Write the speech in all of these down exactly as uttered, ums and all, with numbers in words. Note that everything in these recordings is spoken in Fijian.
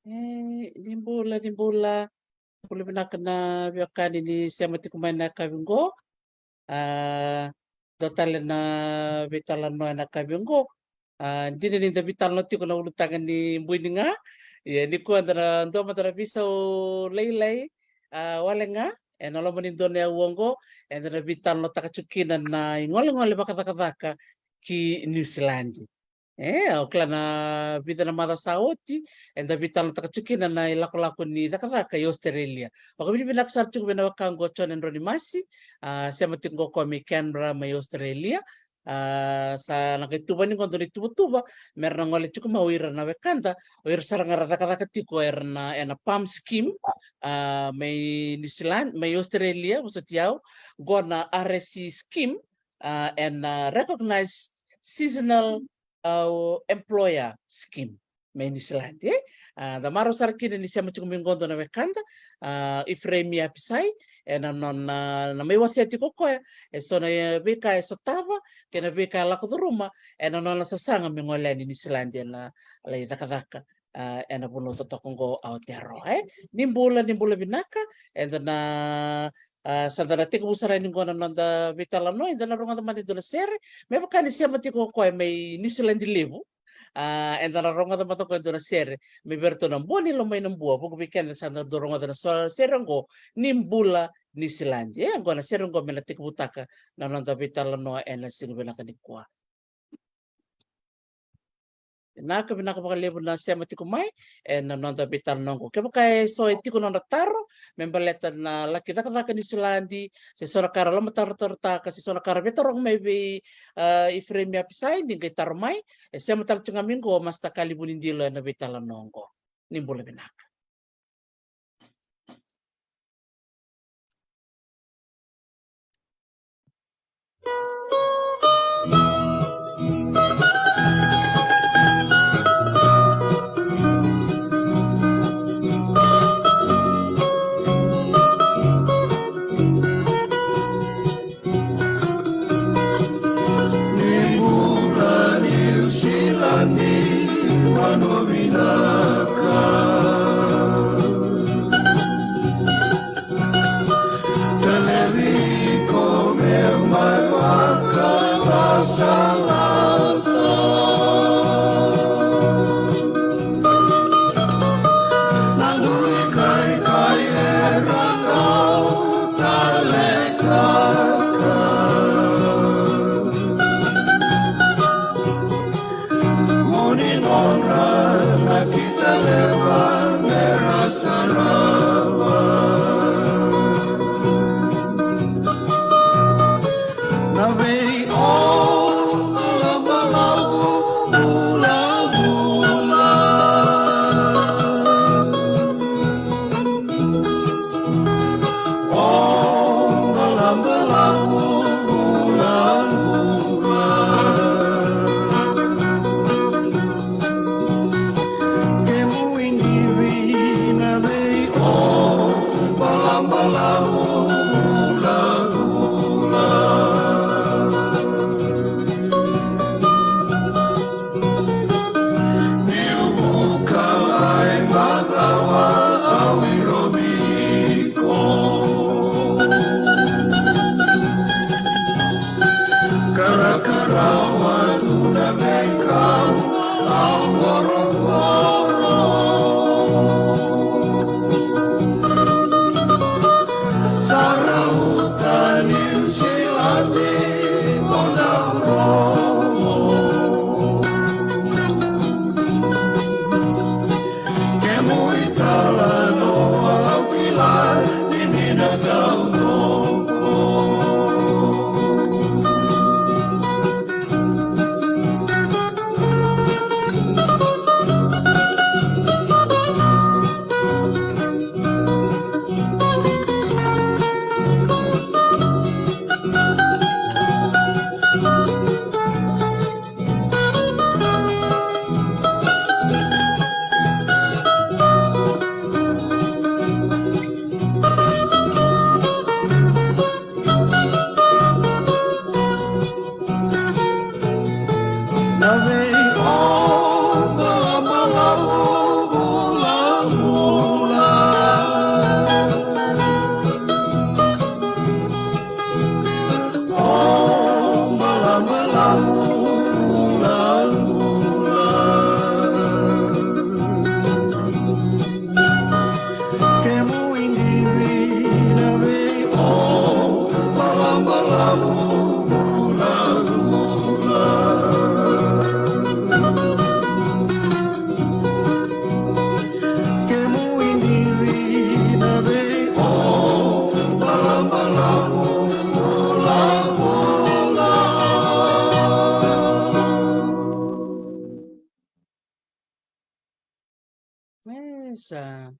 E, ni bula, ni bula. Bula vinaka na veiwekani ni sema tiko mai na yakavi qo. A, dua tale na veitalanoa ena yakavi qo. A, dina ni da veitalanoa tiko na ulutaga ni bui ni ga. Ia, nikua eda na dua mada na veisau lailai, a, wale ga ena loma ni dua na aua qo, eda na veitalanoataka tiko kina na igolegole vakacakacaka ki Niusiladi. E, au kila na vica na macawa sa oti, eda veitalanoataka tiko kina na ilakolako ni cakacaka i Australia. Vakavinavinaka sara tiko vei na wekaqu o John Edroni Masi, a, sema tiko qo o koya mai Canberra mai Australia. A, sa na qai tuvani qo dua na ituvatuva me ra na gole tiko mai o ira na wekada, o ira sara ga ra cakacaka tiko era na, ena PALM scheme, a, mai New Zealand, mai Australia, vosoti au, qo na RSE scheme, a, ena, a, Recognised Seasonal, a, Employer Scheme mai Niusiladi, e? A, da marau sara kina ni sema tiko mai qo dua na wekada, a, Ifereimi Apisai, ena nona, na, na mai wasea tiko o koya eso na, e, veika e sotava kei na veika e lako curuma ena nona sasaga me gole yani i Niusiladi ena lai cakacaka, a, ena vanua totoka qo o Aotearoa, e? Ni bula, ni bula vinaka, eda na, a, sa da na tekivu sara yani qo na noda veitalanoa, eda na rogoca mada e dua na sere, me vaka ni sema tiko o koya mai Niusiladi levu. A, eda na rogoca mada o koya e dua na sere mai vei iratou na Buanilomai Nabua, vuku vei keda sa da dau rogoca na so-, sere qo, Ni Bula Niusiladi. E, qo na sere qo me na tekivutaka na noda veitalanoa ena siga vinaka nikua. Vinaka, vinaka vakalevu na sema tiko mai ena noda veitalanoa qo. Kevaka eso e tiko na nodra taro me baleta na laki cakacaka Niusiladi, se so na ka era lomatarotarotaka, se so na ka era veitaroga mai vei, a, Ifereimi Apisai, ni qai taro mai, e sema tale tiko ga mai qo o Master Kali Vunidilo ena veitalanoa qo. Ni bula vinaka. Ni bula Niusiladi, vanua vinaka. Talevi ko me mai vakalasalasa. Na dui kaikai era kau talekaka. Mo ni nodra na kita leva me ra sarava. Na vei o balabalau vulavula. O balabalau vulavula. Kemu idivi na vei o balabalau vulavula. Niu vuka mai macawa au irovi iko. Karakarawa tu na veikau au vorovoro. Sa rauta Niusiladi mo dau rogo. Kemu italanoa au kila ni ni na dau rogo. Na vei o balabalau Sa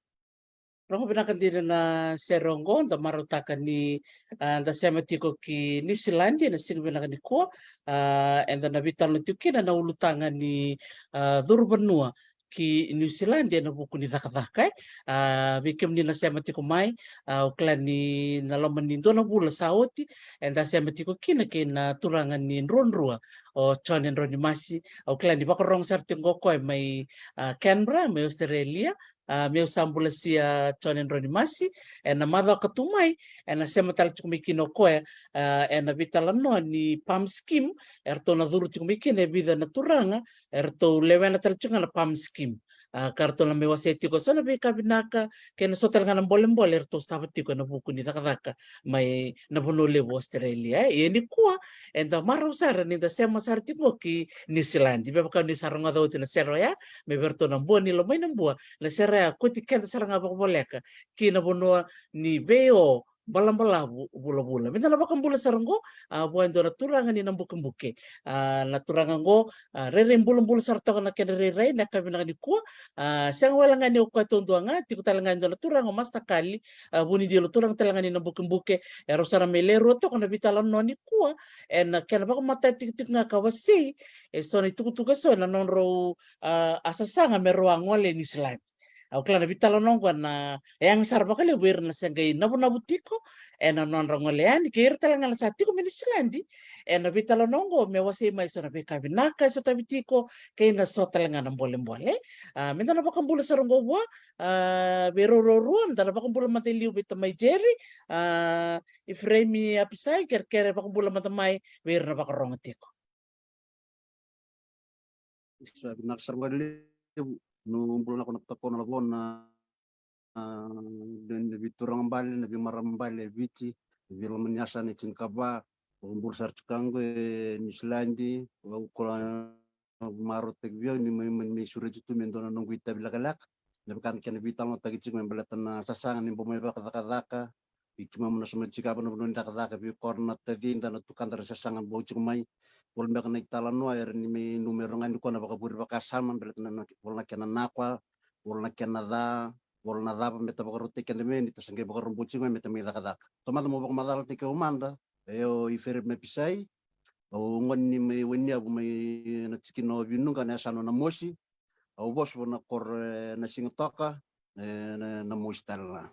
rogo vinaka dina na sere oqo, da marautaka ni, ah, da sema tiko ki Niusiladi ena siga vinaka nikua. Ah, eda na veitalanoa tiko kina na ulutaga ni, ah, curu vanua ki Niusiladi ena vuku ni cakacaka, e. Ah, vei kemuni na sema tiko mai, ah, au kila ni na loma ni dua na vula sa oti, eda sema tiko kina kei na turaga ni Druadrua, o John Edroni Masi. Au kila ni vakarogo sara tiko o koya mai, ah, Canberra, mai Australia. Ah, meu sa bulasia John Edroni Masi, ena macawa ka tu mai, ena sema tale tiko mai kina o koya, ah, ena veitalanoa ni PALM scheme, eratou na curu tiko mai kina e vica na turaga, eratou lewena tale tiko ga na PALM scheme. Ah, ka ratou na mai wasea tiko so na veika vinaka, kei na so tale ga na bolebole eratou sotava tiko ena vuku ni cakacaka mai na vanua levu o Australia, e. Ia nikua, eda marau sara ni da sema sara tiko ki Niusiladi. Me vaka ni sa rogoca oti na sere oya, me vei ratou na Bua ni Lomai na Bua, na sere ya koti keda sara ga vakavoleka ki na vanua ni vei o balabalavu vulavula. Me da na vakabula sara oqo, ah, vua e dua na turaga ni Nabukebuke. Ah, na turaga oqo, ah, rairai bulabula sara toka na kena rairai na yakavi vinaka nikua. Ah, sega wale ga ni o koya taudua ga, tiko tale ga e dua na turaga o Master Kali, ah, Vunidilo, turaga tale ga ni Nabukebuke. Erau sa na mai le rua toka na veitalanoa nikua ena kena vakamatatikitiki ga ka wasei e so na itukutuku e so ena nodrau, ah, a sasaga me rau a gole e Niusiladi. Au kila na veitalanoa oqo na yaga sara vakalevu vei ira na se qai navunavu tiko ena nodra gole yani, kei ira tale ga na sa tiko mai Niusiladi. Ena veitalanoa oqo me wasei mai so na veika vinaka e sotavi tiko, kei na so tale ga na bolebole. Ah, me da na vakabula sara oqo vua, ah, vei rau ruarua, me da na vakabula mada e liu vei tamai Jerry, ah, Ifereimi Apisai, kerekere vakabula mada mai vei ira na vakarogo tiko. Sa vinaka sara ga levu. Nu bula na kona takona lavo na, ah, na veituraga bale, na veimarama bale e Viti, veilomani yasana e tinikava. Vakabula sara tiko qo e Niusiladi, au kola marautaki vei au ni mai, mai, mai sureti tu me dua na noqu itavi lekaleka. Me vaka na kena veitalanoataki tiko me baleta na sasaga ni bau mai vakacakacaka. Vei keimami na soma tiko vaka na vanua ni cakacaka, vei kora na tacida, na tukada ra sasaga bau tiko mai. Vola beka na italanoa era ni mai numera ga nikua na vakavure vakasama, baleta na, na, vola na kena nakwa, vola na kena ca, vola na cava me ta vakarautaki keda mai ni ta sa qai vakaroboti tiko mai me ta mai cakacaka. Tomada mo vakamacalataki au mada, e o Ifereimi Apisai, au gone ni mai Waiyavu mai na tikina o Vinuqa na yasana o Namosi, au vosa vua na koro e Nasigatoka, e na, Namosi tale ga.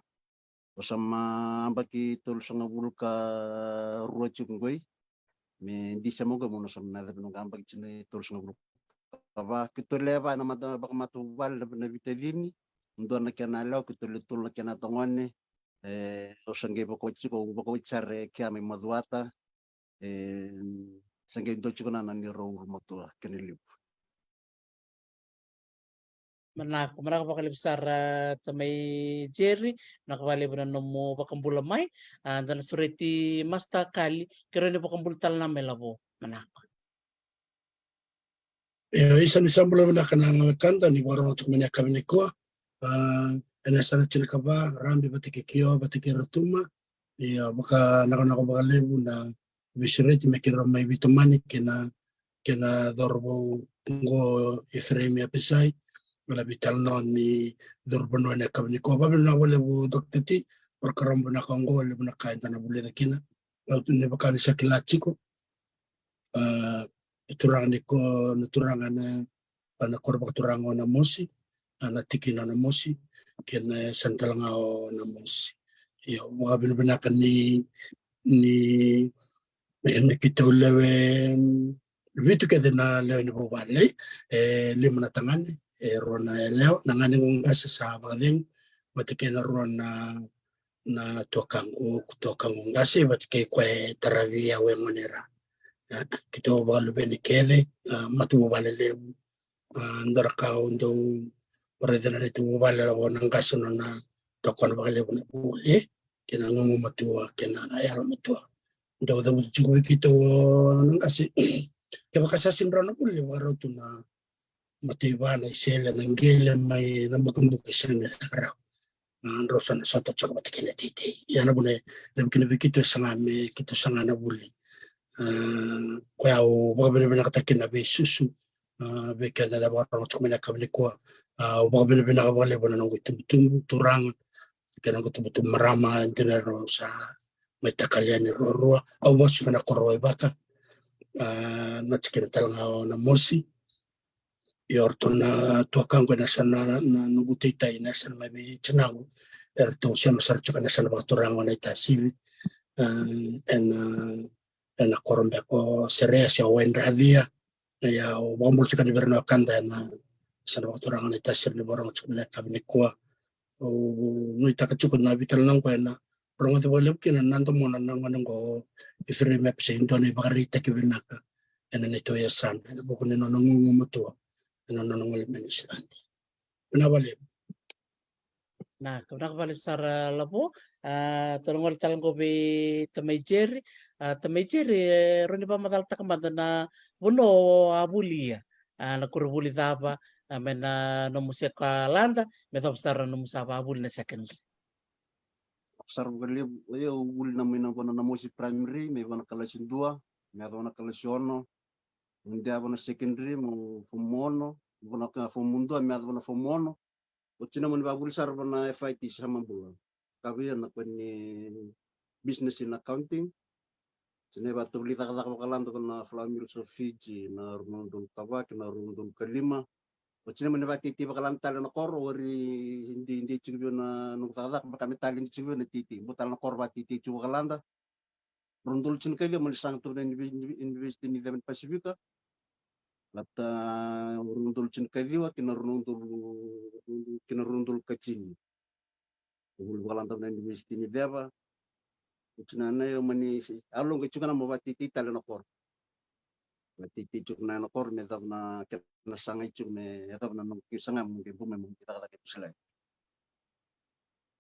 Au sa ma yabaki tolusagavulu ka rua tiko qoi. Me disema qoi mo na sa na yaca vinaka yabaki tini tolusagavulu ka va. Keitou lewe va ena mata vakamatavuvale na, na veitacini. Dua na kena yalewa, keitou le tolu na kena yatagone. E, au sa qai vakawati tiko, au vakawati sara e kea mai Macuata. E, sa qai dua tiko na, na neirau ulumatua kei na levu. Manako, manako vakalevu sara tamai Jerry, manako vakalevu na nomu vakabula mai. A, da na sureti Master Kali, keirau ni vakabula tale na mai lavo. Manako. E, isa ni sa bula vinaka na wekada ni vakarorogo tiko mai na yakavi nikua. A, ena yasana tinikava, Rabi vata kei Kio, vata kei Rotuma. Ia, vakanakonako vakalevu na veisureti me keirau mai veitomani kei na, kei na cauravou oqo Ifereimi Apisai, na veitalanoa ni curu vanua ena yakavi nikua. Vakavinavinaka vakalevu Doctor T, program vinaka oqo, levu na ka eda na vulica kina. Au tu ni vaka ni sa kila tiko. A, e turaga ni ko, na turaga na, a, na koro vakaturaga o Namosi, a, na tikina o Namosi, kei na yasana tale ga o Namosi. Io, vakavinavinaka ni, ni, ni keitou lewe, mm, vitu kece na lewe ni vuvale, e lima na tagane, e rua na yalewa, na gane qo qase sa vakacegu, vata kei na rua na, na tuakaqu, tuakaqu qase, vata kei koya e taravi au e gone ra. A, keitou vakaluveni kece, a, matavuvale levu. A, dua na ka au dau raica na neitou vuvale, o na qase nona tokona vakalevu na vuli, kei na gugumatua, kei na yalomatua. Dau cavuta tiko vei keitou o na qase. Kevaka sa sega ni rawa na vuli, vakarau tu na mataiva, na isele, na qele mai Nabukebuke, sega ni caka rawa. A, drau sa na sota tiko vata kei na teitei. Ia na vuna e levu kina vei keitou e saga me keitou saga na vuli. A, koya au vakavinavinakataka kina na veisusu, a, vei keda na vakarorogo tiko mai na yakavi nikua. Au vakavinavinaka vakalevu na noqu itubutubu turaga kei na noqu itubutubu marama, e dina rau sa mai takali yani ruarua. Au vasu mai na koro o Waivaka, a, na tikina tale ga o Namosi. Ia o ratou na tuakaqu ena yasana, na noqu taitai ena yasana mai vei tinaqu, eratou sema sara tiko ena yasana vakaturaga o Naitasiri, a, ena, ena koro beka o Sereasi, o Waidracia. Ia au vakabula tiko yani vei ira na wekada ena yasana vakaturaga o Naitasiri ni vakarogo tiko ena yakavi nikua. Au nuitaka tiko na vica na gauna ena rogoci vakalevu kina na domona na gone qo, Ifereimi Epese, e dua na ivakaraitaki vinaka ena neitou yasana ena vuku ni nona gugumatua ena nona gole mai Niusiladi. Vinaka vakalevu. Na, vinaka vakalevu sara Lavo. A, tou na gole tale qo vei tamai Jeri. A, tamai Jeri, e, rawa ni vakamacalataka mada na vanua o a vulia. A, na koronivuli cava, a, mai na nomu secondary, me yacova sara na nomu sa vakavuli na secondary. Sara vakalevu, o yau vuli na mai na vanua Namosi Primary, me yacova na kalasi dua, me yacova na kalasi ono, me yacova na secondary, mo form ono, mo na form dua, me yacova na form ono. Oti na mani vakavuli sara vana F I T Samabula. Ka vei au na koya ni business in accounting. Oti na vakatovolei cakacaka vakalada ko na Flour Mills of Fiji, na rua na udolu ka va kei na rua na udolu ka lima. Oti na mani vakateitei vakalada tale na koro, ori dei, dei tiko vei au na noqu cakacaka, vaka me tale dei tiko vei au na teitei. Bau tale na koro vakateitei tiko vakalada. Rua na udolu tinikaciwa mani saga tu na Unive-, University ni Ceva ni Pasifika. Vata rua na udolu tinikaciwa kei na rua na udolu, kei na rua na udolu ka tini. Vuli vakalada na University ni Ceva. Oti na, na yau mani se-, a loqu e tiko na mo vakateitei tale na koro. Vakateitei tiko na, na koro me yacova na kena sagai tiko me yacova na noqu sagai mo qai bau mai mo qai cakacaka e Niusiladi.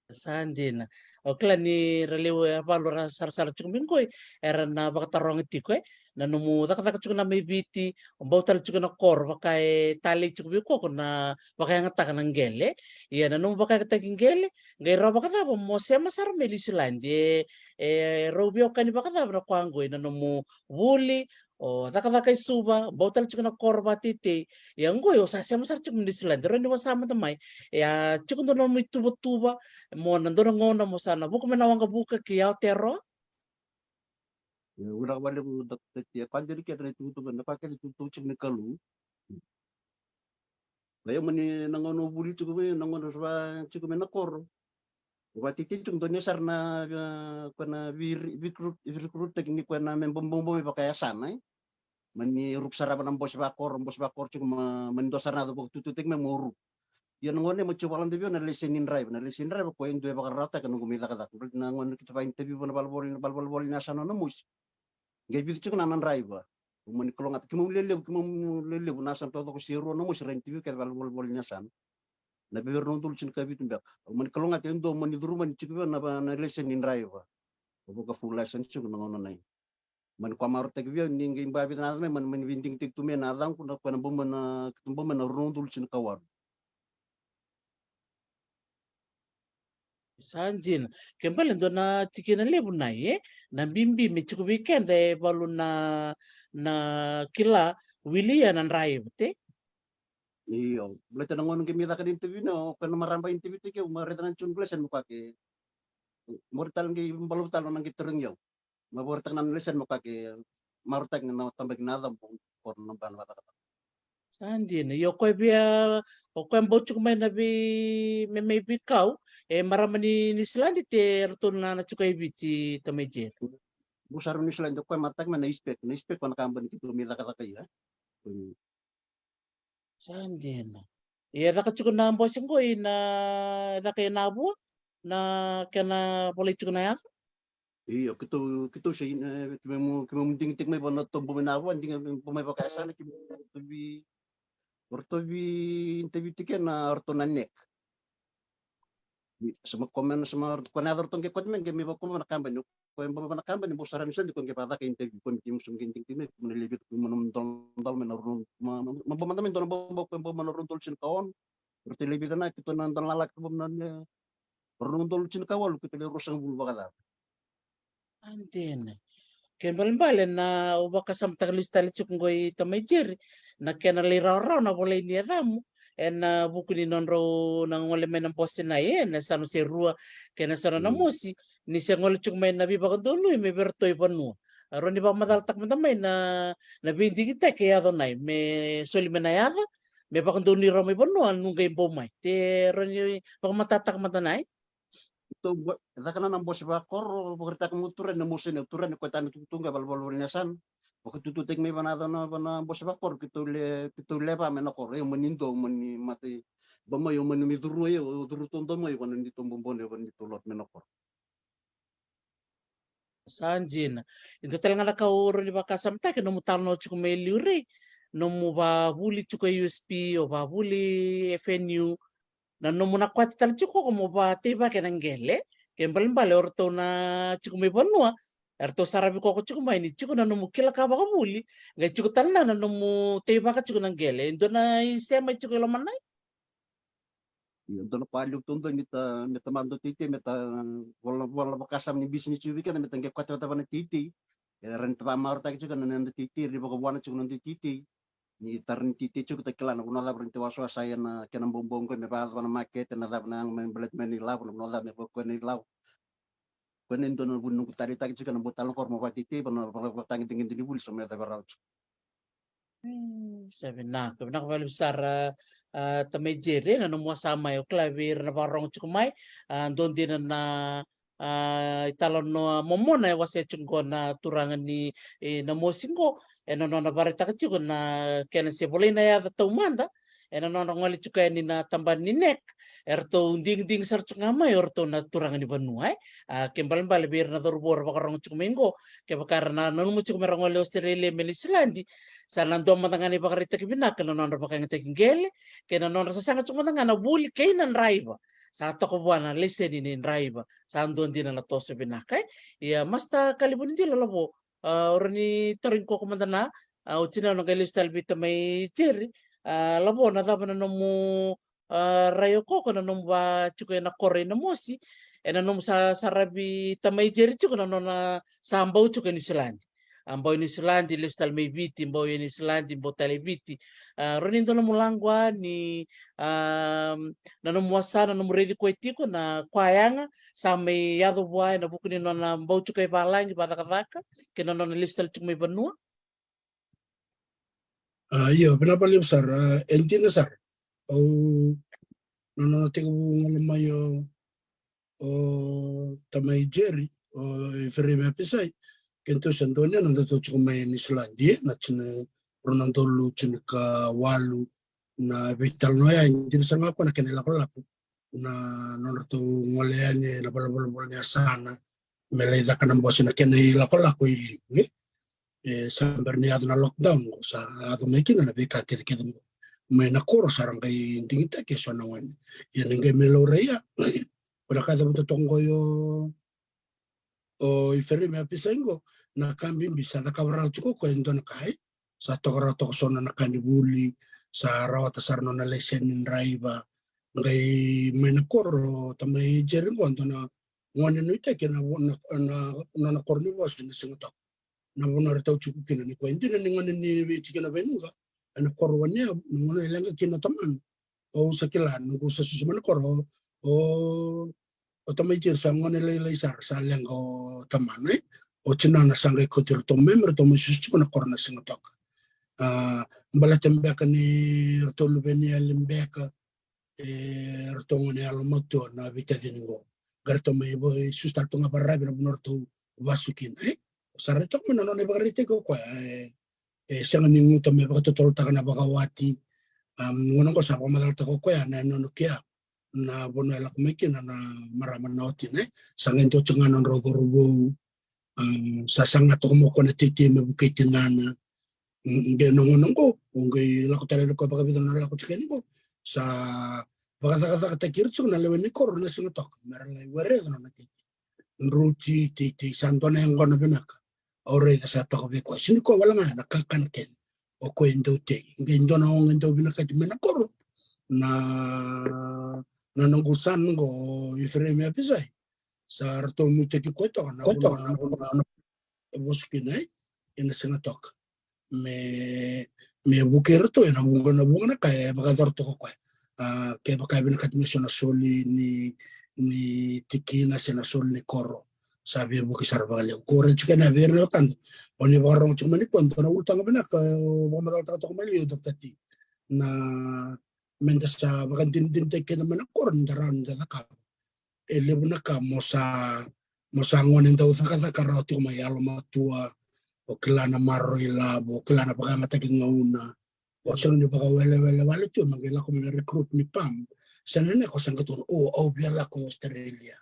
Sa dina. Au kila ni ra levu e valu ra sarasara tiko mai qoi, era na vakataroga tiko, e, na nomu cakacaka tiko na mai Viti, o bau tale tiko na koro, vaka e talei tiko vei koya ko na vakayagataka na qele. Ia na nomu vakayagataki qele, qai rawa vakacava mo sema sara mai Niusiladi? E, e rau veiwekani vakacava na koya qoi, na nomu vuli, o cakacaka i Suva, bau tale tiko na koro vakateitei. Ia qoi o sa sema sara tiko mai Niusiladi, rawa ni vosa mada mai. Ia tiko dua na nomu ituvatuva mo na dua na gauna mo sa na vuka mai na waqavuka ki Aotearoa? Ia, vinaka vakalevu Doctor Tia. Koya dina kece na ituvatuva, na koya kece ituvatuva tiko ni Kalou. Ia mani na gauna au vuli tiko mai, na gauna au sa va tiko mai na koro. Au vakateitei tiko, donuya sara na, a, koya na vei-, vei-, recruit-, vei-, recruit-taki ni koya na me bau, bau, bau mai vakayasana, e. Mani ruku sara va na bose vakoro, bose vakoro tiko ma, mani dua sara na yaca vakatututaki mai mo ruku. Ia na gauna ya mani tiko vakalada vei au na leseni draiva, na leseni draiva koya e dua e vakararawataki na noqu mai cakacaka. Baleta na gauna keitou va interview va na valenivolavola, valenivolavola ni yasana o Namosi. Qai vica tiko na, na draiva. Au mani kalougata, keimami lelevu, keimami lelevu na yasana taucoko se rua Namosi ra interview kece valenivolavola ni yasana. Na vei rua na udolu tinikavitu beka. Au mani kalougata e dua mani curu mani tiko vei au na, na leseni draiva. Au vaka full license tiko na gauna ya. Mani koya marautaki vei au ni qai ba vica na yaca mai, mani, mani veidigitaki tu mai na yacaqu, na koya na bau mai na, keitou bau mai na rua na udolu tinikawalu. Sa dina. Ke bale dua na tikina levu na, e, na bibi me tiko vei keda e valu na, na kila wili ya na draiva, te? Io, baleta na gauna qai mai caka na interview na, o koya na marama interview-taki au, ma raica ga tiko na leseni mo koya ke, mo rai tale qai balavu tale na qai tarogi au. Ma vakaraitaka na leseni mo koya ke marautaki na tabaki na yaca mo koro na bana vata. Sa dina. Io, o koya via, o koya bau tiko mai na vei, me mai veikau, e marama ni Niusiladi, te ratou na, na tiko e Viti, tamai Jeri? Bau sara Niusiladi, o koya marataki mai na Eastpak, na Eastpak koya na kabani keitou mai cakacaka ia. Sa dina. Ia, e caka tiko na bose qoi na, e caka e Navua, na kena volai tiko na yaca? Io, keitou, keitou se, e, keimami, keimami digitaki mai vua na ratou bau mai Navua, digitaki mai vakayasana, keimami, ratou vei, ratou vei interview-taki kina ratou na NEC. Sa mai comment, sa mai, koya na yaca ratou qai comment mai, qai mai vakoma na kabani. Koya bau mai na kabani, bau sara ni sa dina, koya qai vakacaka interview, koya me keimami sa mai qai digitaki mai, keimami na lewe vica, keimami na dua na, dua na, mai na, ma, ma, ma bau mada mai dua na bau, bau, koya bau mai na rua na udolu tinikaono. Ratou lewe vica na, keitou na dua na lala, keitou bau mai na, e, rua na udolu tinikawalu, keitou lewe ruasagavulu vakacava. Sa dina. Kena ibalebale na, au vakasamataka lesu tale tiko qoi tamai Jeri, na kena lai rawarawa na volai ni yacamu, ena vuku ni nodrau na gole mai na bose na, e, na yasana se rua kei na yasana na mosi, ni se gole tiko mai na veivakadonui me vei ratou i vanua. A, rawa ni vakamacalataka mada mai na, na veidigitaki e yaco nai me soli mai na yaca me vakadonui rawa mai vanua, nu qai bau mai. Te rawa ni vakamatatataka mada nai. Keitou vo-, e caka na, na bose vakoro, vakaraitaka mo turaga, mo se na turaga, ko tani tukutuku ga valavala ni yasana. Vakatututaki mai vana, vana, vana bose vakoro, keitou le, keitou leva mai na koro, e mani dou, mani mate, ba mai, o mani mai curu, e, o curu tou dou mai, vana ni tou bobo, ne, vana ni tou lotu mai na koro. Sa dina. E dua tale ga na ka au rawa ni vakasamataki, nomu talanoa tiko mai liu Rei, nomu vavuli tiko e U S P, o vavuli F N U, na nomu na kwati tale tiko ko mo vateivaka ena qele, ke balebale o ratou na tiko mai vanua, eratou saravi koko tiko mai ni tiko na nomu kila ka vakavuli, qai tiko tale na, na nomu teivaka tiko na qele. E dua na isema e tiko e loma nai? Ia, dua na ka levu tou dau, me ta, me ta mada teitei, me ta vola, vola vakasama ni bisinisi vei keda, me ta qai kwati vata vana teitei. E rawa ni ta vakamarautaki tiko na noda teitei, ni vakavuna tiko na noda teitei. Ni tara ni teitei tiko, ta kila na vanua cava rawa ni ta wasawasa ena kena bobo qo, me vakayaco vana makete, na cava na yaga me baleta mai na ilavo, na vanua cava me vaka koya na ilavo. Koya na dua na vuni noqu taleitaka tiko na bau tale na koro mo vakateitei, vana, vana, vakatagedegede ni vuli, so me yacova rawa tiko. Mm, sa vinaka, vinaka vakalevu sara, a, tamai Jeri, na nomu wasa mai, o kila vei ira na vakarogo tiko mai, a, dua dina na, a, italanoa momona e wasea tiko qo na turaga ni, e, na mosi qo, ena nona vakaraitaka tiko na kena se volai na yaca taumada, ena nona gole tiko yani na tabana ni NEC, eratou digidigi sara tiko ga mai o ratou na turaga ni vanua, e. A, ke balebale vei ira na cauravou era vakarogo tiko mai qo, kevaka era na nanuma tiko me ra gole Australia mai Niusiladi, sa na dua mada ga na ivakaraitaki vinaka na nodra vakayagataki qele, kei na nodra sasaga tiko mada ga na vuli kei na draiva. Sa toka vua na laiseni ni draiva, sa dua dina na toso vinaka, e. Ia, Master Kalevunidilo, Lavo, a, o rawa ni tarogi koya mada na, a, oti na, au na qai lesu tale vei tamai Jeri, a, Lavo, na cava na nomu, a, rai o koya na nomu va tiko ena koro i Namosi, ena nomu sa, saravi tamai Jeri tiko na nona sa bau tiko e Niusiladi. A, bau e Niusiladi, lesu tale mai Viti, bau e Niusiladi, bau tale e Viti. A, rawa ni dua nomu laqu ni, a, na nomu wasa, na nomu raici koya tiko, na koya yaga sa mai yaco vua ena vuku ni nona bau tiko e valagi, vacakacaka, kei na nona lesu tale tiko mai vanua. A, io, vinaka vakalevu sara, a, e dina sara. Au, na nona tekivu gole mai o, o tamai Jeri, o Ifereimi Apisai, kedatou sa dua na nodatou tiko mai Niusiladi, e, na tini, rua na udolu tinikawalu, na veitalanoa ya, e dina sara ga koya na kena ilakolako, na nodratou gole yani ena valenivolavola ni yasana me lai caka na bose, na kena ilakolako i liu, e. E, sa bera ni yaco na lockdown qo, sa yaco mai kina na veika kecekece qo mai na koro, sa ra qai digitaki eso na gone. Ia ni qai mai laurai ya, o na ka cavuta toka qo o, o Ifereimi Apisai qo, na ka bibi sa cakava rawa tiko o koya e dua na ka, e. Sa toka rawa toka so na nona ka ni vuli, sa rawata sara nona laiseni ni draiva. Qai mai na koro, tamai Jeri qo, dua na gone nuitaki ena vo-, na, na, na nona koro ni vosa na Sigatoka. Na vanua era tau tiko kina, ni koya e dina ni gone ni Viti kina Vainuqa, ena koro Wainiyavu, na gauna e leqa kina o tamana. Au sa kila, noqu sa susu mai na koro, o, o tamai Jeri sa gone lailai sara, sa leqa o tamana, e. O tinana sa qai kauti iratou mai, me ratou mai susu tiko na koro na Sigatoka. A, baleta beka ni ratou luveni beka, e, ratou gone yalomatua na veitacini qo. Qai ratou mai vo-, susu tale tu ga vakararavi na vanua ratou vasu kina, e. Sa raica toka mai na nona ivakaraitaki o koya, e, e sega ni guta me vakatotolotaka na vakawati. A, gauna qo sa vakamacalataka o koya na, na nona kea, na vanua e lako mai kina na marama na watina, e. Sa qai dua tiko ga na nodrau cauravou. A, sa saga toka mai o koya na teitei me vukei tinana. Mm, de na gauna qo, o qai lako tale na koya vakavica na lako tiko yani qo. Sa vakacakacakataki ira tiko na lewe ni koro na Sigatoka me ra lai wareca na nona teitei. Druti, teitei, sa dua na yaqona vinaka. Au raica sa toka vei koya. Sega ni koya wale ga na kakana kece. O koya e dau tei. Qai dua na oga e dau vinakati mai na koro. Na, na noqu sa noqu o Ifereimi Apisai. Sa ratou nuitaki koya toka na, koya toka na, na, na, na vosa kina, e, ena Sigatoka. Me, me vukei iratou ena vuqa na, vuqa na ka e vakayacora toka o koya. A, kevaka e vinakati me so na soli ni, ni tikina se na soli ni koro, sa veivuke sara vakalevu. Ko raica tiko ena vei ira na wekada, o ni vakarorogo tiko mai nikua, dua na ulutaga vinaka o vakamacalataka toka mai liu, Doctor T, na meda sa vakadinadinataki keda mai na koro ni da rawa ni da cakava. E levu na ka mo sa, mo sa gone dau cakacaka rawa tiko mai, yalomatua, o kila na maroroi lavo, o kila na vakayagataki gauna. O sega ni vakawelewele wale tu, me qai lako mai na recruit ni pam. Sa na, na ko sa qai tukuna, o, au via lako i Australia,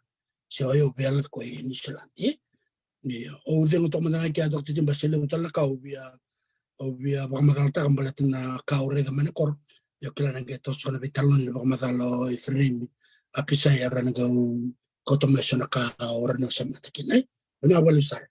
se o, au via lako i New Zealand, e? Io, au cegu toka mada ga kea, Doctor T, baleta se levu tale na ka au via, au via vakamacalataka baleta na ka au raica mai na koro. Io, kila na qai toso na veitalanoa ni vakamacala o Ifereimi Apisai, era na qai kauta mai so na ka o ra na samata kina, e? Vinaka vakalevu sara.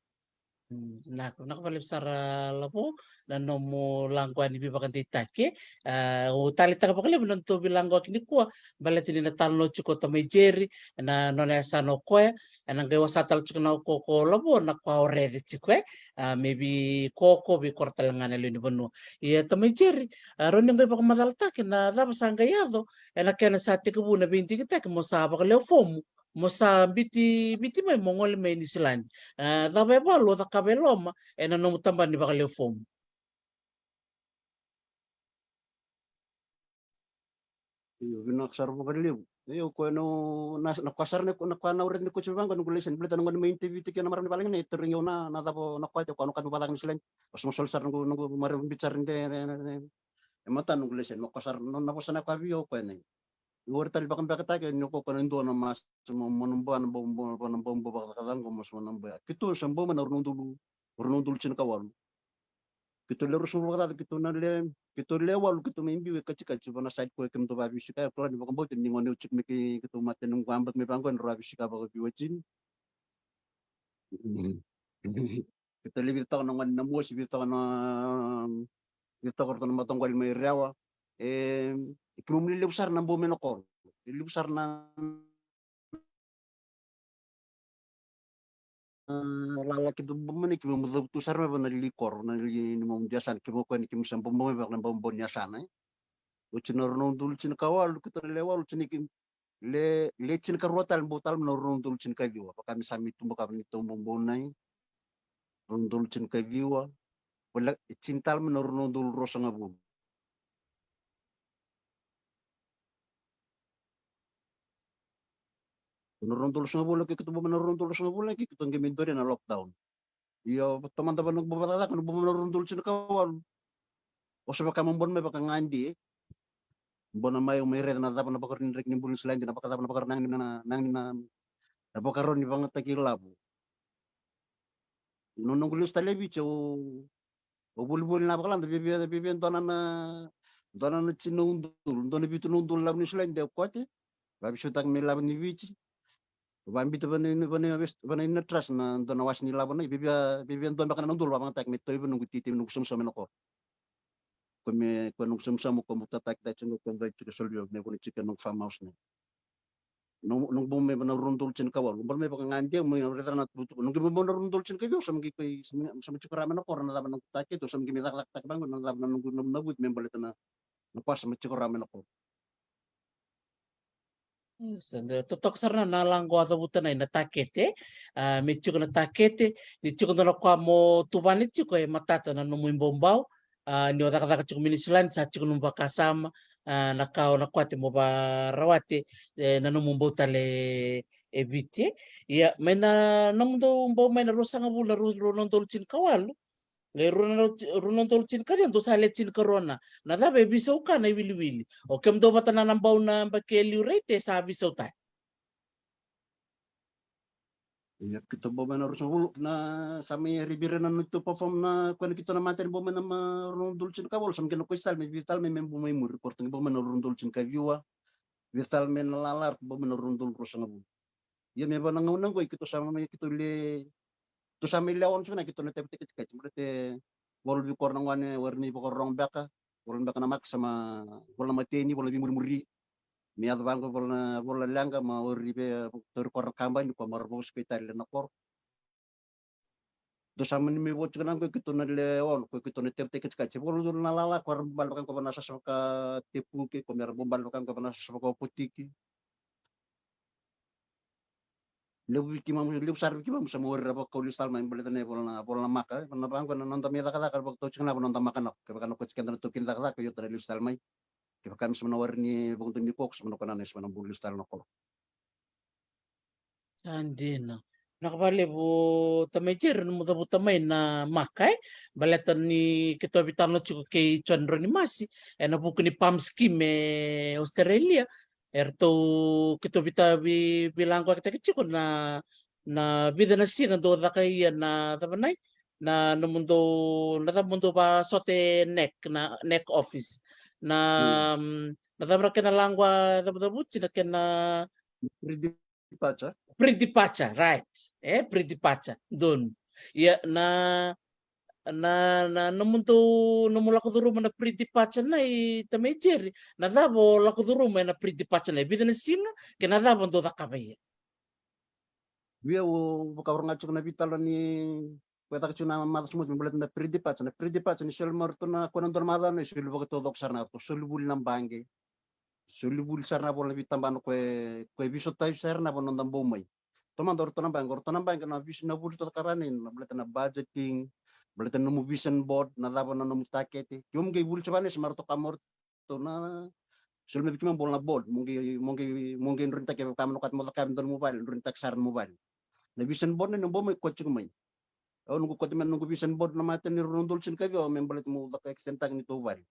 Mm, vinaka, vinaka vakalevu sara, Lavo, na nomu lako yani veivakadeitaki. A, au taleitaka vakalevu na nodatou veilako nikua, baleta ni na talanoa tiko o tamai Jerry, na nona yasana o koya, ena qai wasea tale tiko na o ko, ko Lavo na ka o raica tiko, e. A, me vei ko, ko vei kora tale ga na lewe ni vanua. Ia tamai Jerry, a, rawa ni qai vakamacalataki na cava sa qai yaco ena kena sa tekivu na veidigitaki mo sa vakalewe fomu, mo sa biuti Viti mai mo gole mai Niusiladi. A, cava e valu o cakava e loma ena nomu tabana ni vakalewe fomu? Io, vinaka sara vakalevu. Io, koya na, na, na koya sara na, na koya na au raica ni koya tiko vaqo, noqu laiseni, baleta na gauna mai interview tiko na marama ni valagi na, e tarogi au na, na cava na koya tiko, na ka ni vacaka Niusiladi. Au sa soli sara noqu, noqu marama biuti sara de, de, de, de. E matana noqu laiseni, na koya sara na, na vosa na koya vei au koya na. Au raica tale vakabekataki ni o koya na dua na mas-, mo, mo na bau, na bau, bau, na bau, bau vakacakacaka, mo sa na bau. Keitou sa bau mai na rua na udolu, rua na udolu tinikawalu. Keitou le ruasagavulu vakacaca, keitou na le, keitou le walu, keitou mai biu e Katikati, vaka na side koya keimudou vakaveisika, e kila ni vakabauta ni gone au tiko mai kei, keitou mate noqu a baki mai vaqo, ena rua veisika vakaviwatini. Keitou le vica toka na gone na mosi, vica toka na, vica toka ratou na mataqali mai Rewa. E, e keimami lelevu sara na bau mai na koro. Lelevu sara na lala keitou bau mai na, keimami cavutu sara mai vaka na liu koro, na liu ni nomu yasana, keimami koya ni keimami sa bau mai vaka na bau, bau ni yasana, e. Oti na rua na udolu tinikawalu, keitou na le walu, oti ni keimami le, le tinikarua tale, bau tale mai na rua na udolu tinikaciwa, vaka me sa mai tubu ka vaka ni tou bau, bau nai, rua na udolu tinikaciwa, vale, e tini tale mai na rua na udolu ruasagavulu. Na rua na udolu sagavulu, keitou bau mai na rua na udolu sagavulu, keitou qai mai doria na lockdown. Io, tamata vaka noqu bau vakacakacaka, noqu bau mai na rua na udolu tinikawalu. Au sa vaka meu bau mai vaka gade. Bau mai, au mai raica na cava na vakarau ni draki ni bula ni Niusiladi, na vakacava na vakarau na, na, na, na, na vakarau ni vakayagataki lavo. Na noqu lesu tale i Viti, au, au volivoli na vakalada, via, via, via, via dua na, na, dua na tini na udolu, dua na vitu na udolu lavo ni Niusiladi, de kote. Vavisautaki me lavo ni Viti. Vabita vaka na, vaka na, vaka na, na trust na dua na wase ni lavo na, via, via, via dua beka na udolu vakayagataki me tauvi noqu titi, me noqu samusamu ena koro. Koya me, koya noqu samusamu, koya meu tataki tiko, koya dua tiko e Solvio, me vuna tiko e noqu farmhouse na. Noqu, noqu bau mai vaka na rua na udolu tinikawalu, bau mai vaka gade, meu raica na tukutuku. Noqu bau mai na rua na udolu tinikaciwa, sa mai qai, sa mai, sa mai tiko rawa mai na koro, na cava noqu takete, sa mai qai mai cakacakataka vaqo, na cava na noqu, na, na vuti me baleta na, na koya sa mai tiko rawa mai na koro. Sa da totoka sara na, na laqo a cavuta na, na takete, e. A, me tiko na takete, ni tiko dua na ka mo tuvani tiko e matata na nomu ibaubau, a, ni o cakacaka tiko mai Niusiladi, sa tiko nomu vakasama, a, na ka o na kote mo varawate, e, na nomu bau tale e Viti, e. Ia, mai na nomudou bau mai na ruasagavulu, na rua, rua na udolu tinikawalu, e, rua na, rua na udolu tinikaciwa, dou sa le tinikarua na. Na cava e veisau ka na iwiliwili? O kemudou vata na, na bau na yabaki e liu, right, e sa veisautaki. Ia, keitou bau mai na ruasagavulu, na sa mai review ira na neitou perform na, koya na keitou na mata ni bau mai na ma, rua na udolu tinikawalu, sa mai qai na koya sa mai vica tale mai, me bau mai muri, porto qai bau mai na rua na udolu tinikaciwa, vica tale mai na lala, bau mai na rua na udolu ruasagavulu. Ia me vaka na gauna qo, keitou sa mai, keitou le, keitou sa mai lewe ono tiko na, keitou na tavi tiko, tiko, tiko, baleta e walu vei kora na gone, waru ni vakarorogo beka, walu beka na maka sa mai, walu na mateni, walu na veimurimuri. Me yaco vaqo, walu na, walu na leqa, ma waru vei, tauri kora na kabani, koya mara vakasikoi tale na koro. Dou sa mani mai vo tiko na qo keitou na lewe ono, ko keitou na tevutaki tiko, se vakalutu na lala, ko era bubale vaka qo vana sasa vaka Tepuke, ko me ra bubale vaka qo vana sasa vaka Opotiki. Levu vei keimami, levu sara vei keimami sa mai warai ra vakau lesu tale mai baleta na ivola na, vola na maka, e, na vaqo na noda mai cakacaka, vakatau tiko na, noda maka na, kevaka na ko tiko keda na taukei ni cakacaka, io, tara lesu tale mai. Kevaka me sa mai na warai ni vakadua ni koko, sa mai na kona na, sa mai na bulu lesu tale na koro. Sa dina. Vinaka vakalevu tamai Jerry, nomu cavuta mai na maka, e? Baleta ni keitou veitalanoa tiko kei John Ronimasi ena vuku ni PALM scheme e Australia. Eratou, keitou vita-, vi-, veilagoyakataki tiko na, na vica na siga dou caka ia na cava nai, na nomudou, na cava mo dou vakasote NAC, na NAC office. Na, mm, na cava na kena laqua cavucavuti, na kena pre-departure. Pre-departure, right. E, pre-departure. Donu. Ia, na, na, na nomudou, nomu lako curuma na pre-departure nai, tamai Jerry, na cava o lako curuma ena pre-departure nai, vica na siga, kei na cava dou cakava ia? Vei au, vakaoqo ga tiko na veitalanoa ni, ko e caka tiko na macawa sa oti me baleta na pre-departure. Na pre-departure ni soli mai o ratou na, ko na dua na macawa na isoli vakataucoko sara na, ratou soli vuli na baqe. Soli vuli sara na vola na veitabana ko e, ko e veisotavi sara na vola na noda bau mai. Tomada o ratou na baqe, o ratou na baqe na veisoli na vuli ratou cakava na, na baleta na budgeting, baleta na nomu vision board, na cava na nomu takete. Keimami qai vuli tiko vaka na, sa mai ratou kaya mai o ratou na, soli mai vei keimami, bula na board, mo qai, mo qai, mo qai droinitaki kevaka me na kati mo cakava e dua nomu vale, droinitaki sara nomu vale. Na vision board na, ni bau mai, koya tiko mai. Au noqu koto mai na noqu vision board na mata ni rua na udolu tinikaciwa me baleta meu caka extend-taki ni tou vale.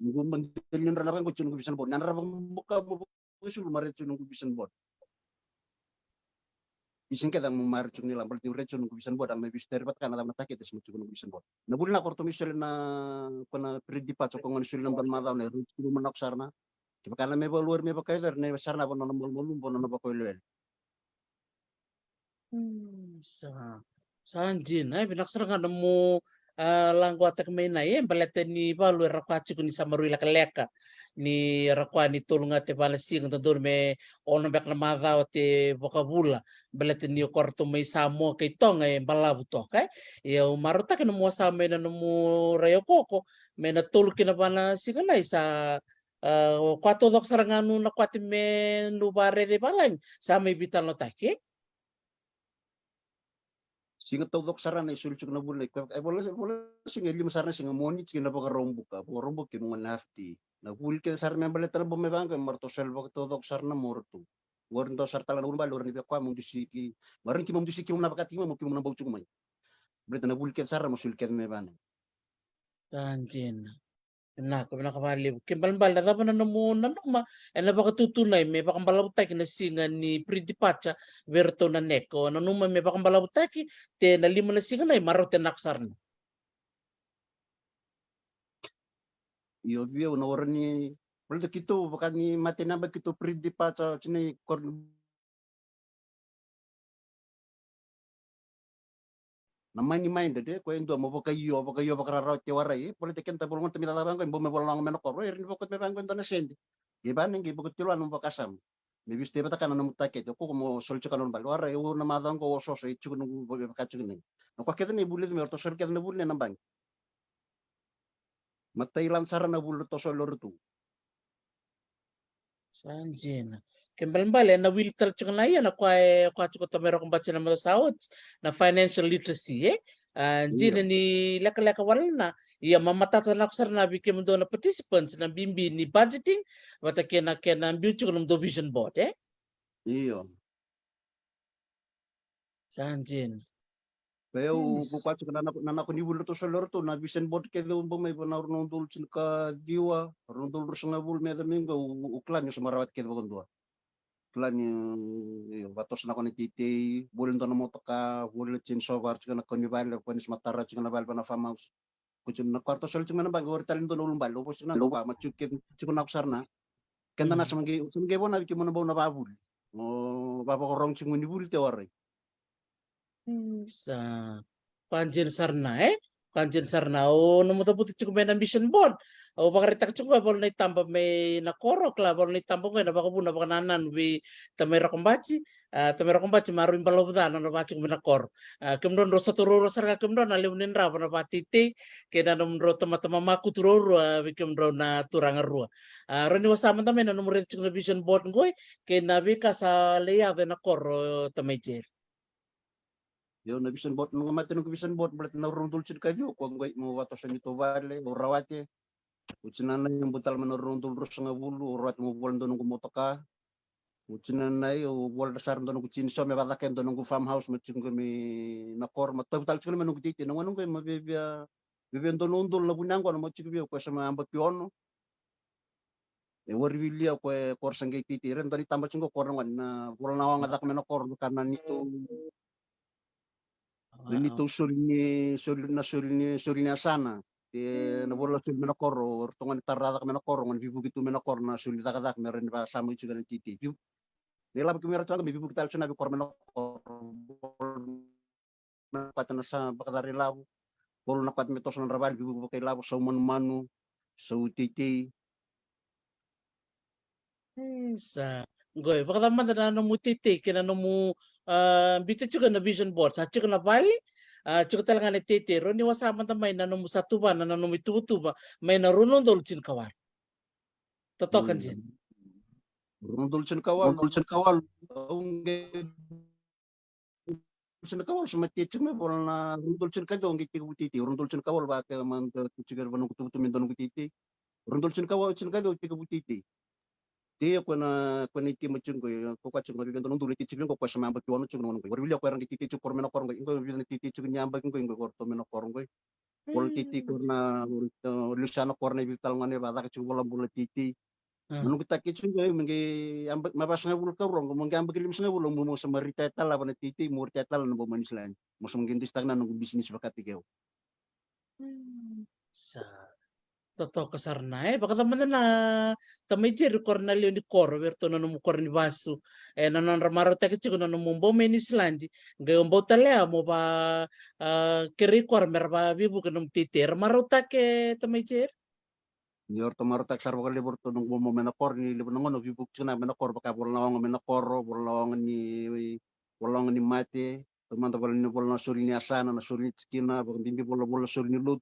Noqu madeli ni dra na vaqo tiko noqu vision board. Na dra vaqo buka mo vakasulu, ma raica tiko noqu vision board. Isa kece mo mai raica tiko ni la baleta ni raica tiko noqu vision board, a me veisotavi vata kaya na cava na takete sa mai tiko noqu vision board. Na vuli na ko ratou mai soli na, ko na pre-departure, ko gona soli na dua na macawa na, raica tiko mo na ko sara na. Kevaka na me valueri me vakaicari na sara na vanua na malumalumu, vanua na vakawelewele. Mm, sa, sa dina, e, vinaka sara ga na mo, a, laqataka mai na, e, baleta ni valu era koya tiko ni sa maroroi lekaleka, ni era koya ni tolu ga te va na siga, dodonu me ono beka na macawa te vakavula, baleta ni o koya ratou mai Samoa kei Toga e balavu toka, e. Ia au marautaka na mo sa mai na nomu rai o koko, me na tolu kina va na siga na isa, a, o koya taucoko sara ga nu na koya te me nu vakaraica i valagi, sa mai veitalanoataki, e? Siga taucoko sara na isoli tiko na vuli na, e, vola, vola siga e lima sara na siga, Moniti kina Vakaraubuka, Vakaraubuka kina gona half day. Na vuli kece sara me baleta na bau mai vaqo, me ratou soli vakataucoko sara na mo ratou. Ori dua sara tale na ulubale, ori ni vei koya mo dusi ki, ma ori ni keimami dusi keimami na vakati keimami, mo keimami na bau tiko mai. Baleta na vuli kece sara mo soli kece mai vana. Sa dina. Vinaka, vinaka vakalevu. Ke balebale na cava na nomu nanuma ena vakatutunai me vakabalavutaki na siga ni pre-departure vei iratou na NAC? O nanuma me vakabalavutaki te na lima na siga na i marau te nako sara na. Io, vei au na ora ni, baleta keitou vaka ni mate naba keitou pre-departure, tinai kor-, na money minded, e, ko e dua mo vakaio, vakaio vakararawa te warai, e, baleta keda vologa ta me cakava vaqo, e bau me vola na oga me na koro, e, ira ni vakoti me vaqo e dua na sede. Qai vane, qai vakatilo na nomu vakasama. Me visto e vata ka na nomu takete, o koko mo soli tiko na ulubale, warai, au na macawa qo au ososo, e tiko noqu vaka tiko nei. Na koya kece nei vuli me ratou soli kece na vuli nei na baqe. Matai lana sara na vuli ratou soli o ratou. Sa dina. Ke balebale na wili tale tiko na ia na koya e koya tiko tamai Rokobati na macawa sa oti, na financial literacy, e? A, dina ni lekaleka wale na, ia ma matata nako sara na vei kemudou na participants na bibi ni budgeting vata kei na kena biu tiko nomudou vision board, e? Io. Sa dina. Pe au, yes, ko koya tiko na nako, na nako ni vuli ratou soli o ratou na vision board kece au bau mai vana rua na udolu tinikaciwa, rua na udolu ruasagavulu me yaco mai qo, au, au kila ni au sa marau vata kece vakadua. Kila ni, io, vatoso nako na teitei, voli dua na motoka, voli na chainsaw, vara tiko na kau ni vale, ko ni sa matara tiko na vale vana farmhouse. Ko tiko na kwarto soli tiko mai na baqe, ori tale dua na ulubale, o vosi na, o va, ma tiko ke, tiko nako sara na. Keda na sa maqi, sa maqi vo na vei kemuna bau na vavuli. O vavakarau tiko ni vuli te warai. Sa, koya dina sara na, e? Koya dina sara na, o nomu cavuta tiko mai na mission board. O vakaraitaka tiko e vola na itaba mai na koro, kila vola na itaba qo ena vakavuna vakanananu vei tamai Rokobati. A, tamai Rokobati, marau i balavu ca na nona vakacegu mai na koro. A, kemudrau drau sa tu ruarua sara ga kemudrau na levu ni drava na vateitei kei na nomudrau tamata mamakutu ruarua vei kemudrau na turaga rua. A, rawa ni wasea mada mai na nomu raica tiko na vision board qoi kei na veika sa lai yaco ena koro, tamai Jerry. Io, na vision board, noqu mate noqu vision board baleta na rua na udolu tinikaciwa, ko qoi mo vatoso ni tou vale, o rawate. O tinanai, o bau tale mai na rua na udolu ruasagavulu, o rawate mo vola dua noqu motoka. O tinanai, o vola sara dua noqu tiniso me vacaka e dua noqu farmhouse, ma tiko qoi mai na koro, ma tauvi tale tiko mai noqu teitei. Na gauna qoi ma viavia, viavia dua na udolu na vuni yaqona, ma tiko vei au ko sa mai yabaki ono. E wari wili au ko e koro sa qai teitei. Ira dua ni taba tiko qo koro na gone, na vola na oga caka mai na koro, vaka na nitou, na nitou soli ni, soli na, soli ni, soli ni yasana. E na vola soli mai na koro, o ratou gone tara caka mai na koro, gone vivuki tu mai na koro, na soli cakacaka me rawa ni vasamaki tiko na teitei. Viu-, na ilavo ki mai ratou ga me vivuki tale tiko na veikoro mai na koro. Na kwata na sa vakacari ilavo. Bolo na kwata me toso na dravali, vivuki vakailavo, sau manumanu, sau teitei. Isa. Qoi, vakacava mada na nomu teitei kei na nomu, a, bita tiko na vision board? Sa tiko na vale, a, tiko tale ga na teitei. Rawa ni wasea mada mai na nomu sa tuvana, na nomu ituvatuva mai na rua na udolu tinikawalu. Totoka dina. Rua na udolu tinikawalu. Rua na udolu tinikawalu. Au qai Tinikawalu sa mai teitei tiko mai, vola na rua na udolu tinikaciwa qai tekivu teitei. Rua na udolu tinikawalu vaka mada teitei tiko, era vanoqu tuvatuva me dua noqu teitei. Rua na udolu tinikawalu, tinikaciwa tekivu teitei. Tei ko na, ko na itima tiko qoi, ko koya tiko mai vei dua na udolu teitei tiko qo, ko sa mai yabaki ono tiko na gauna qoi. Wari wili ko era qai teitei tiko koro mai na koro qoi. Qoi vica na teitei tiko ni yabaki qoi, qoi koro tu mai na koro qoi. Vola teitei koro na, o, o Lusiana koro na vica tale gone vacaka tiko vola bula teitei. Mo noqu taki tiko qo, me qai yabaki, me vasagavulu ka rua qo, mo qai yabaki limasagavulu, mo, mo sa mai retire tale lava na teitei, mo retire tale na bau mai Niusiladi. Mo sa mai qai dusi taka na noqu bisinisi vakataki au. Sa totoka sara na, e, vakacava mada na tamai Jerry, koro na lewe ni koro, vei iratou na nomu koro ni vasu, e, na nodra marautaki tiko na nomu bau mai Niusiladi, qai o bau tale mo va, a, kerei koro me ra va veivuke na nomu teitei, era marautaki, tamai Jerry? Ni o ratou marautaka sara vakalevu o ratou noqu momo mai na koro, ni levu na gauna vivuki tiko na mai na koro, vaka vola na oga mai na koro, vola na oga ni, vola na oga ni mate, taumada vola ni, vola na soli ni yasana, na soli ni tikina, vakabibi vola, vola soli ni lotu,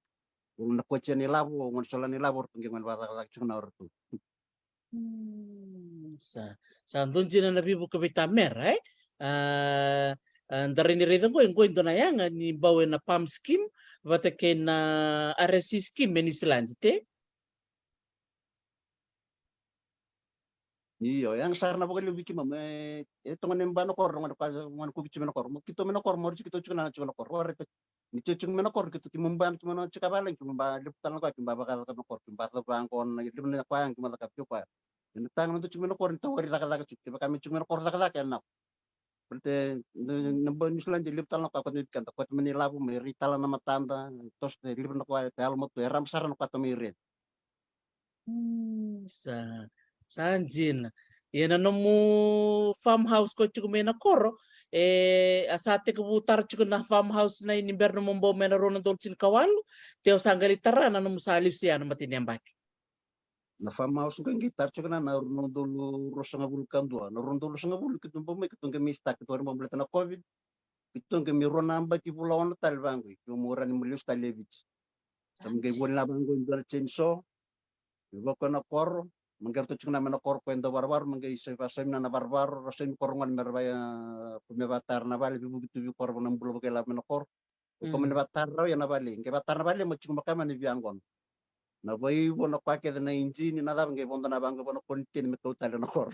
vola na kocia ni lavo, o gone sola ni lavo, o ratou qai gone vakacakacaka tiko na o ratou. Sa, sa dua dina na veivuke vei tamera, e? A, a, da rai ni raica qoi, qoi dua na yaga ni bau ena PALM scheme vata kei na RSE scheme e Niusiladi, te? Io, yaga sara na vakalevu vei keimami, e, e togone ba na koro, gone koya, gone koya tiko mai na koro. Mo keitou mai na koro, mo raici keitou tiko na, tiko na koro. Wareta ni tiko, tiko mai na koro, keitou keimami ba, keimami na tiko vale, keimami ba levu tale na koya, keimami ba cakacaka na koro, keimami ba cava gona, levu na koya, keimami cakava tiko koya. Ena taga na dou tiko mai na koro, ni tawari cakacaka tiko, kevaka me tiko mai na koro cakacaka, ena. Baleta na, na ba Niusiladi e levu tale na koya, koya mai vei keda, koya mai na ilavo, me rai tale na matada, toso, e levu na koya, e yalomatua, e raba sara na koya mai red. Sa, sa dina. Ia na nomu farmhouse ko tiko mai na koro, e, a sa tekivu tara tiko na farmhouse na i ni bera nomu bau mai na rua na udolu tinikawalu, te o sa qai lai tara na nomu sa lesu ya na matai ni yabaki? Na farmhouse qo qai tara tiko na, na rua na udolu ruasagavulu ka dua, na rua na udolu ruasagavulu keitou bau mai, keitou qai mai start, keitou bau baleta na COVID. Keitou qai mai rua na yabaki vula ono tale vaqo, keitou mo rawa ni mo lesu tale e Viti. Sa qai voli na vaqo e dua na chainsaw. Me vaka na koro, me qai ratou tiko na mai na koro ko e dau varavaro, me qai sa vasaumi na na varavaro, ra saumi koro gona me ra vaya, ko me vatara na vale, veivuke tu vei koro na bula vakailavo mai na koro. Ko me na vatara rawa ia na vale, qai vatara na vale, ma tiko baka mai na via gona. Na vaivo na koya kece na ijini, na cava qai vodo na vaqo, vo na koniteni me kau tale na koro.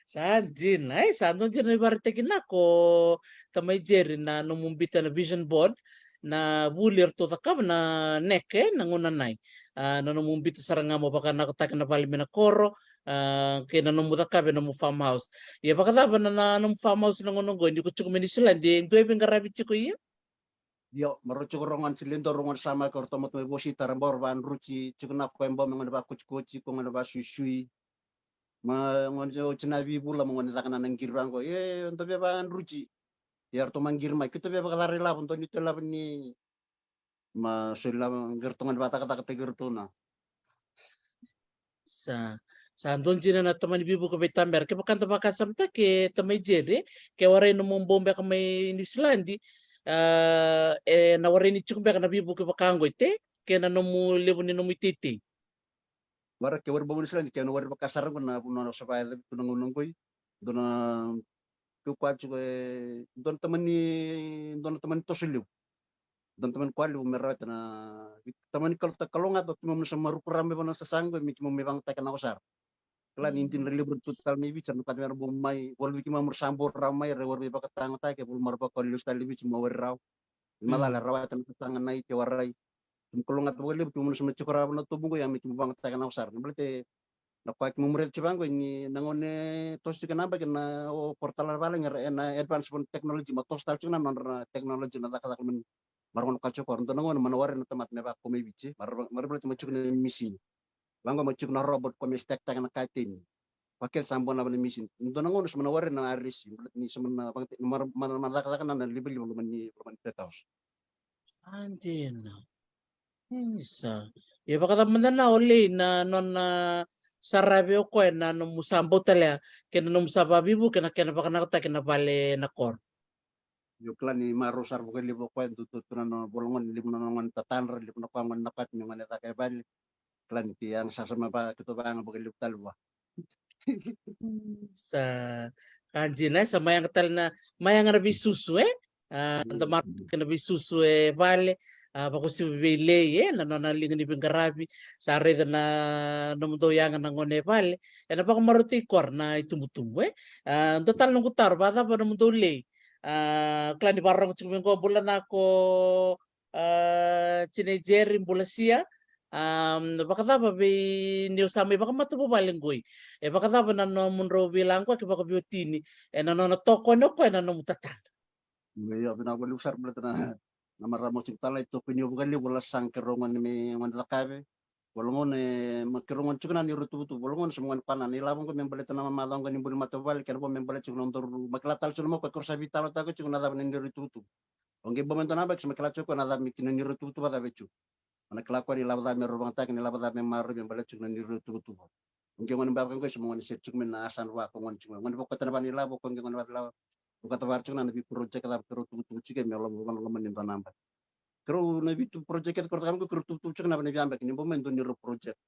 Sa dina, e, sa dua dina na ivakaraitaki na ko tamai Jerry na nomu bita na vision board, na vuli eratou cakava na neke, na gauna nai. A, na nomu bita sara ga mo vakanakotaki na vale mai na koro, a, kei na nomu cakava e nomu farmhouse. Ia vakacava na, na nomu farmhouse na gauna oqo, ni ko tiko mai Niusiladi, e dua e veiqaravi tiko ia? Io, ma rau tiko rau gone, tiko le dua rau gone sa mai ko ratou mata mai vosi tara bau ra vadruji, tiko na ko e bau me gone vakotikoti, ko gone vasuisui. Ma gone oti na veivula, ma gone caka na na qiri vaqo. E, da via vadruji. Ia ratou ma qiri mai, keitou via vakacara ilavo, dua ni tou ilavo ni ma soli lavo, qai ratou gone vakacakacakataki iratou na. Sa, Sa dua dina na tamani veivuke vei Tamera. Kevaka da vakasamataki, e tamai Jeri, ke warai nomu bau beka mai Niusiladi, a, e na warai ni tiko beka na veivuke vaka oqo, e te, kei na nomu levu ni nomu iteitei. Warai ke warai bau mai Niusiladi, ke na warai vaka sara oqo na vanua sa vakayaco tu na gauna oqo. Dua na, keu kaya tiko, e dua na tamani, dua na tamani toso levu. Dua na tamani koya levu me rawata na, tamani kalo, kalougata o keimami na sa maruku rawa mai vana sasaga qo, me keimami mai vakayagataka na osara. Kila ni dina ra levu ra tu tale mai Viti, na kata me ra bau mai, valu vei keimami ra sa bau rawa mai, ra warai mai vakatagataki, valu mara vaka lesu tale i Viti, ma warai rawa. Ni macala e rawata na sasaga na ite, warai. Keimami kalougata vakalevu, keimami na sa mai tiko rawa na tobu qo, ia me keimami vakayagataka na osara. Na baleta na koya keimami raica tiko vaqo ni na gauna e toso tiko na yabaki na o portal vale, era, e na advance po na technology, ma toso tale tiko na nodra technology na cakacaka mani. Mara gauna ka tiko, dua na gauna ma na warai na tamata me vaka ko mai Viti, mara, mara baleta ma tiko na misini. Vaqo ma tiko na robot ko me stack taka na kateni. Vakete sa bona na misini. Dua na gauna sa ma na warai na R S C, baleta ni sa ma na vaka, mara, mara, mara cakacaka na, na livaliva loma ni, loma ni pet house. A dina. Isa. Ia vakacava mada na o Lei na nona saravi o koya na nomu sa bau taleya kei na nomu sa vakavivu kei na kena vakanakataki na vale na koro. Io, kila ni marau sara vakalevu o koya, dua tu na nona vola gone, levu na nona gone tatadra, levu na koya gone na kati ni gone caka e vale. Kila ni ke yaga sara sa mai vaka keitou vakayaga vakalevu tale vua. Sa ka dina, e sa mai yaga tale na, mai yaga na veisusu, e? A, da marau kei na veisusu e vale, a, vakauasivi vei Lei, e, na nona liga ni veiqaravi, sa raica na nomudou yaga na gone e vale, e na vakamarautaki koya na itubutubu, e? A, dua tale noqu taro, vakacava nomudou Lei? A, kila ni vakarorogo tiko mai qo, bula na ko, a, tinai Jeri, bula Sia. A, vakacava vei ni o sa mai vakamatavuvale qoi? E vakacava na nomudrau veilaquaki vakaveiwatini e na nona tokoni o koya na nomu tatadra? Io, vinaka vakalevu sara baleta na, na marama o tiko tale, e tokoni au vakalevu, lasaga keirau gone me gone cakave. Vola gone, ma keirau gone tiko na neirau tuvatuva. Vola gone sa ma gone koya na ilavo qo me baleta na mamaca qo ni buli matavuvale, kena vo me baleta tiko na daru, ma kila tale tiko na mako, keirau sa veitalanoataka tiko na cava na neirau tuvatuva. O qai bau me dua na yabaki sa ma kila tiko na cava me kina neirau tuvatuva cava e tiko. Mana kila koya ni lavo cava me rau vagataka, ni lavo cava me maroroi me baleta tiko na neirau tuvatuva. O qai gone beka qo sa ma gone sere tiko mai na yasana vaka o gone tiko mai. Gone vakota na vanua ni lavo, o qai gone vaka lavo. Vakota vara tiko na, na vei project cava keirau tukutuku tiko me loma, loma ni dua na yabaki. Keirau na vitu project keirau cakava qo keirau tukutuku tiko na vanua ni veiyabaki ni bau mai dua neirau project.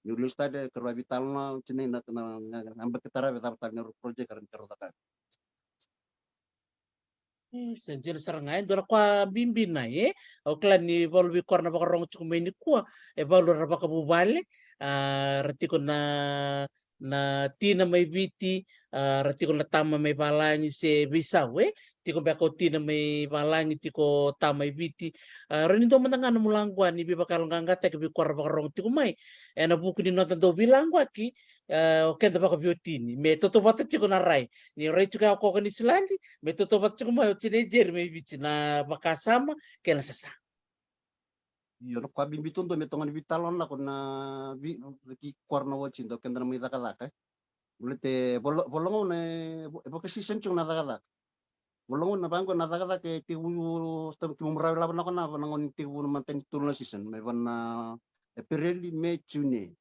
Niu lesu tale keirau a veitalanoa tiko na, na, na, na yabaki tarava cava tale neirau project era me keirau cakava. E, sa dina sara ga, e dua na koya bibi na, e. Au kila ni valu vei koya na vakarorogo tiko mai nikua, e valu era vakavuvale, a, ra tiko na, na tina mai Viti, a, ra tiko na tama mai valagi se veisau, e. Tiko beka o tina mai valagi, tiko tama mai Viti. A, rau ni dua mada ga na mulaqua ni veivakayaloqaqataki vei koya ra vakarorogo tiko mai. E na vuku ni noda dau veilaquaki, e, o keda vakaveiwatini. Me tautauvata tiko na rai. Ni rai tiko ya o koya ko Niusiladi, me tautauvata tiko mai o tinai Jeri mai Viti na vakasama kei na sasaga. Io, na koya bibi tu dua me toka ni veitalanoa ko na vei, ki koya na wati dau keda na mai cakacaka, e. Baleta e vola, vola gauna e, e vakasisani tiko na cakacaka. Vola gauna vaqo na cakacaka e tekivu, keimami rawa ilavo na kona, na gauna ni tekivu na matani tolu na season, mai vana Epereli, Me, June.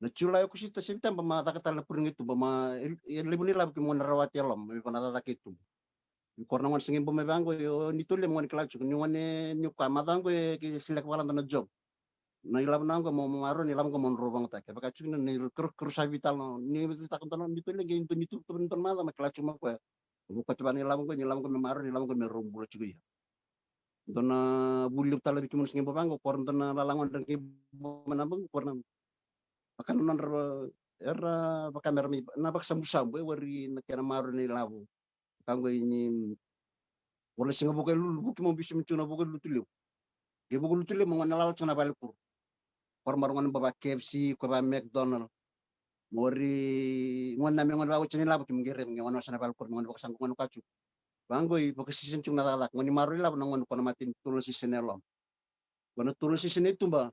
Na Julai, Okosita, Sepiteba ma caka tale na puriga i tuba, ma e, e levu na ilavo keimami gone rawati e loma, mai vana cakacaka i tuba. Ni koya na gone sa qai bau mai vaqo, io, ni tolu me gone kila tiko, ni gone ni koya macawa qo e ke seleka vakalada na job. Na ilavo na qo mo, mo maroroi, na ilavo qo mo drau vagataka. Kevaka tiko na, na keirau, keirau sa veitalanoa, ni veitalanoa, ni tolu qai dua ni tu, tu, ni dua na macawa, ma kila tiko mai koya. Mo vakoti vua na ilavo qo, ni ilavo qo me maroroi, ni ilavo qo me rau bula tiko ia. Dua na vuli levu tale vei keimami sa qai bau vaqo, koya dua na lala gone ra qai bau mai na bau, koya na vaka na nodra, era vaka me ra mai, na vakasabusabu, e warai na kena maroroi na ilavo. Ka qo i ni vola siga Vukelulu, vuki mo bisu mi tu na Vukelulu tu levu. Qai Vukelulu tu levu mo gone lala tu na vale kuru. Koya mara gone bau va K F C, koya va McDonald. Mo ri gone na me gone va oti na ilavo ki mo qai raica qai gone osa na vale kuru, mo gone vakasaqu gone ka tu. Vaqo i vakasisini tu na cakacaka, gone maroroi ilavo na gone ko na matani tolu na sisini e loma. Ko na tolu na sisini e tuba.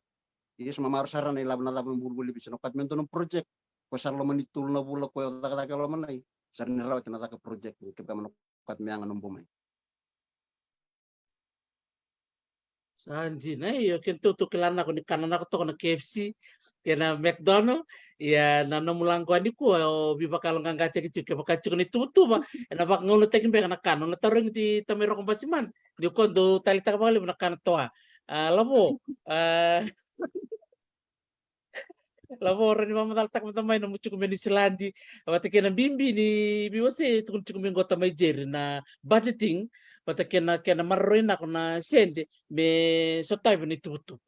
Ia sa maroroi sara na ilavo na cava na bulu voli visa na kati me dua na project. Ko sa loma ni tolu na vula ko cakacaka e loma nai. Sa ni rawati na caka project. Kevaka mo na kati me yaga na bo mai. Sa dina, io, keitou tou kila nako ni kana nako toka na K F C kei na McDonald. Ia na nomu lako nikua o veivakayaloqaqataki tiko, kevaka tiko ni tuvatuva ena vakagaunataki beka na kana, o na tarogi ti tamai Roko Batiman. Ni o koya dou taleitaka vakalevu na kana toa. A, Lavo, a, Lavo, rawa ni vakamacalataka mada mai na nomu tiko mai Niusiladi vata kei na bibi ni veiwasei e tukuni tiko mai qo tamai Jerry, na budgeting vata kei na kena maroroi nako na sede me sotavi na ituvatuva.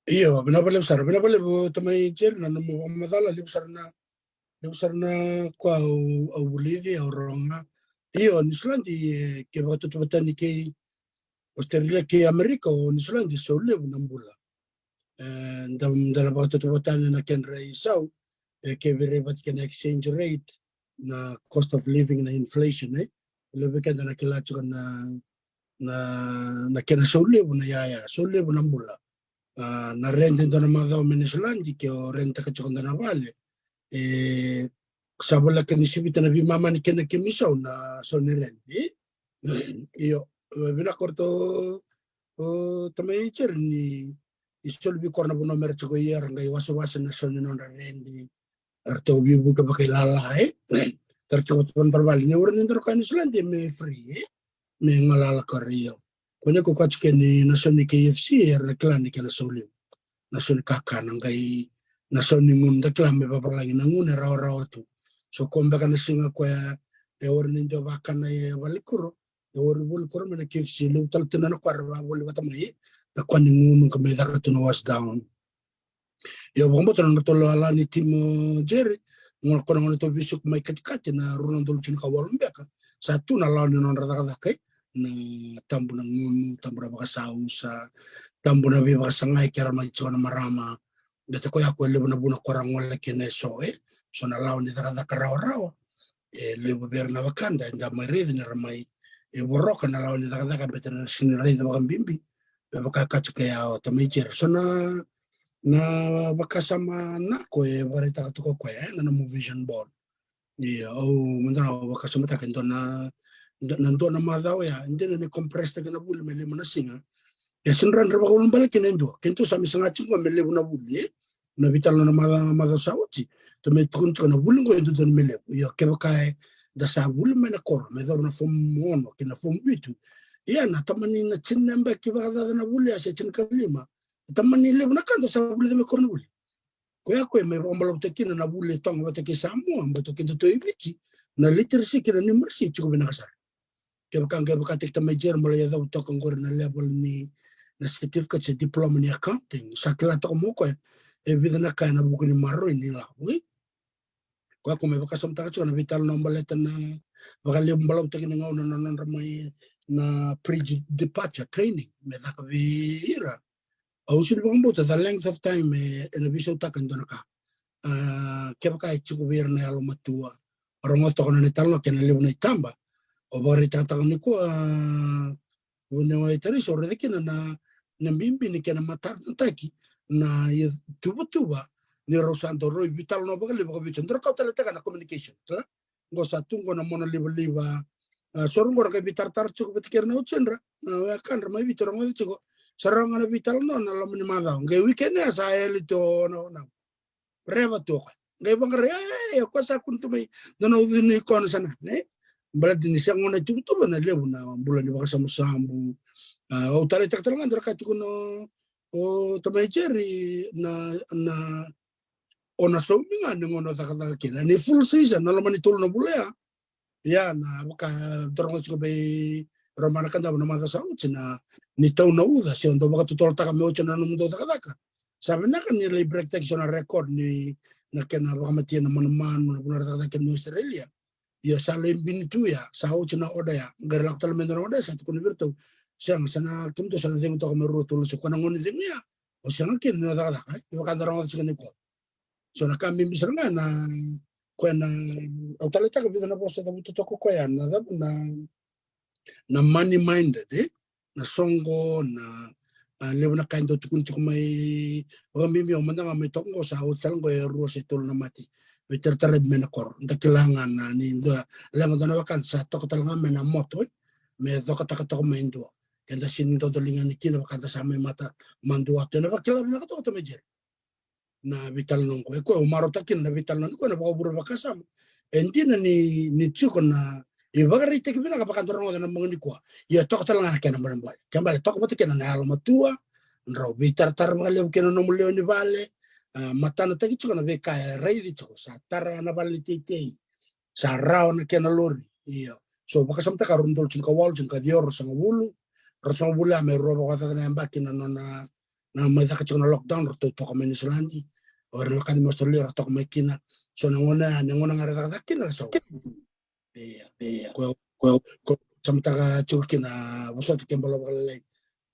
Io, vinaka vakalevu sara, vinaka vakalevu tamai Jerry na nomu vakamacala. Levu sara na, levu sara na ka au, au vulici, au rogoca. Io, Niusiladi, e, ke vakatautauvatataki kei Australia kei Amerika, o Niusiladi e sau levu na bula. E, da, da na vakatautauvatataki na kedra isau, e, kevaka e vaka kina na exchange rate, na cost of living, na inflation, e. Levu vei keda na kila tiko na, na, na kena sau levu na iyaya, sau levu na bula. A, na rent e dua na macawa mai Niusiladi, ke o rent-taka tiko dua na vale, e, sa voleka ni sivita na veimama kei na kemu isau na sau ni rent, e? Io, e, vinaka o ratou, o tamai Jerry, ni, ni soli vei keda na vanua me ra tiko, ia ra qai wasewase na sau ni nodra rent. Eratou veivuke vakailala, e? Tara tiko vata na vale. Ni o rai ni dua na ka e Niusiladi me free, e? Me galala ka rai, io. Ko ni ko kaya tiko ni na sau ni K F C, era na kila ni kena sau levu. Na sau ni kakana qai, na sau ni gunu, da kila mai vavalagi na gunu e rawarawa tu. So ko beka na siga koya e o rai ni dua vakana e valenikuro, e o rai voli kuro mai na K F C, levu tale tu na ka era vavoli vata mai, e? Na ka ni gunu ka mai caka tu na wash down. Io, vakabauta na nodratou lawa ni timi o Jerry, gona ko na gona tou veisiko mai katikati na rua na udolu tinikawalu beka. Sa tu na lawa ni nodra cakacaka, e? Na tabu na gunu, tabu na vakasausa, tabu na veivakasagai ke ra mai tiko na marama. Baleta koya ko e levu na vuna ko ra gole kina eso, e? So na lawa ni cakacaka rawarawa. E levu vei ira na wekada eda mai raica ni ra mai, e, voroka na lawa ni cakacaka, baleta era sega ni raica vakabibi. Me vaka ka tiko ya o tamai Jerry. So na, na vakasama nako e vakaraitaka tiko o koya, e, na nomu vision board. Ia, au mada ga au vakasamataka e dua na, na dua na macawa ya, e dina ni compress-taki na vuli me lima na siga. E sega ni rawa ni ra vakaulubale kina e dua. Keitou sa mai saga tiko me levu na vuli, e? Na veitalanoa na macawa, macawa sa oti. Tou mai tukuna tiko na vuli qo e dodonu me levu. Io, kevaka eda sa vuli mai na koro me yacova na form ono kei na form vitu, ia na tamani na tini na yabaki vakacaca na vuli, a se tinikalima, na tamani levu na ka da sa vulica mai koro na vuli. Koya koya mai vakabalautaki kina na vuli e toka vata kei Samoa, baleta keda tou e Viti, na literacy kei na numeracy e tiko vinaka sara. Kevaka qai vakataki tamai Jerry mo lai yacova toka qori na level ni, na certificate se diploma ni accounting, sa kila toka mai o koya e vica na ka ena vuku ni maroroi ni lawa, e? Koya ko mai vakasamataka tiko na veitalanoa baleta na, vakalevu balautaki na gauna na nodra mai na pre-departure training me caka vei ira. Au sega ni vakabauta the length of time e, ena veisautaka e dua na ka. A, kevaka e tiko vei ira na yalomatua, o rogoca toka na nona italanoa kei na levu na itaba. O vakaraitaka toka nikua, a, vuniwai Taraisa, o raica kina na, na bibi ni kena mataranataki na ituvatuva ni rau sa dau rau veitalanoa vakalevu vakaviti. Dau rau kau taleitaka na communication, sa? Qo sa tu qo na mona livaliva. A, so rau qo ra qai veitaratara tiko vata kei ira na otidra, na wekadra mai Viti, rogoca tiko. Sa rau ga na veitalanoa na loma ni macawa. Qai weekend ya sa yali tu na, na reva tu o koya. Qai vaqarai, e, e, o koya sa kune tu mai dua na ucu ni kona sa na, e? Baleta ni sega gona ituvatuva na levu na bula ni vakasabusabu. A, au taleitaka tale ga dua na ka tiko na o tamai Jerry na, na, o na saumi ga ni gauna o cakacaka kina. Ni full season, na loma ni tolu na vula ya. Ia, na vaka dau rogoca tiko vei Roma na Kadava na macawa sa oti na, ni tau na uca, se o dau vakatotolotaka me oti na nomudou cakacaka. Sa vinaka ni lai break-taki so na record ni na kena vakamatea na manumanu, na vanua ra cakacaka kina mai Australia. Ia sa lai bini tu ya, sa oti na order ya. Qai ra lako tale mai dua na order ya, sa tukuni vei iratou. Sega, sa na kemudou sa na cegu toka me rua tolu, se koya na gauna ni cegu ya. O sega kina ni o cakacaka, e? Vaka da rogoca tiko nikua. So na ka bibi sara ga na, koya na, au taleitaka vica na vosa cavuta toka o koya, na cava na, na money minded, e? Na soqo, na, a, levu na ka e dau tukuni tiko mai, vakabibi au mada ga mai toka qo sa oti tale qo e rua se tolu na mate. Veitaratara mai na koro. Da kila ga na ni dua, leqa dua na wekada sa toka tale ga mai na moto, e? Me cokataka toka mai dua. Keda sini dodoliga ni kina vaka da sa mai mata madua tu ena vakila vinaka toka tamai Jerry. Na veitalanoa qo e koya au marautaka kina na veitalanoa ni koya na vakavure vakasama. E dina ni ni tiko na ivakaraitaki vinaka vaka dou rogoca na bogi ni koya. Ia toka tale ga na kena bolebole ke bale toka vata kina na yalomatua. Drau veitaratara vakalevu kei na nomu lewe ni vale. A matanataki tiko na veika e raici tiko sa tara na vale ni teitei. Sa rawa na kena lori. Ia so vakasamataka rau dolu tinikawalu tinikaciwa ruasagavulu. Ruasagavulu ya me rua vakacaka na yabaki na nona na mai caka tiko na lockdown ratou toka mai Niusiladi. O ira na wekada mai Australia ra toka mai kina. So na gona ya na gona ga ra cakacaka kina ra sau. Ia ia ko ko ko samataka tiko kina vosota ke balo vakalailai.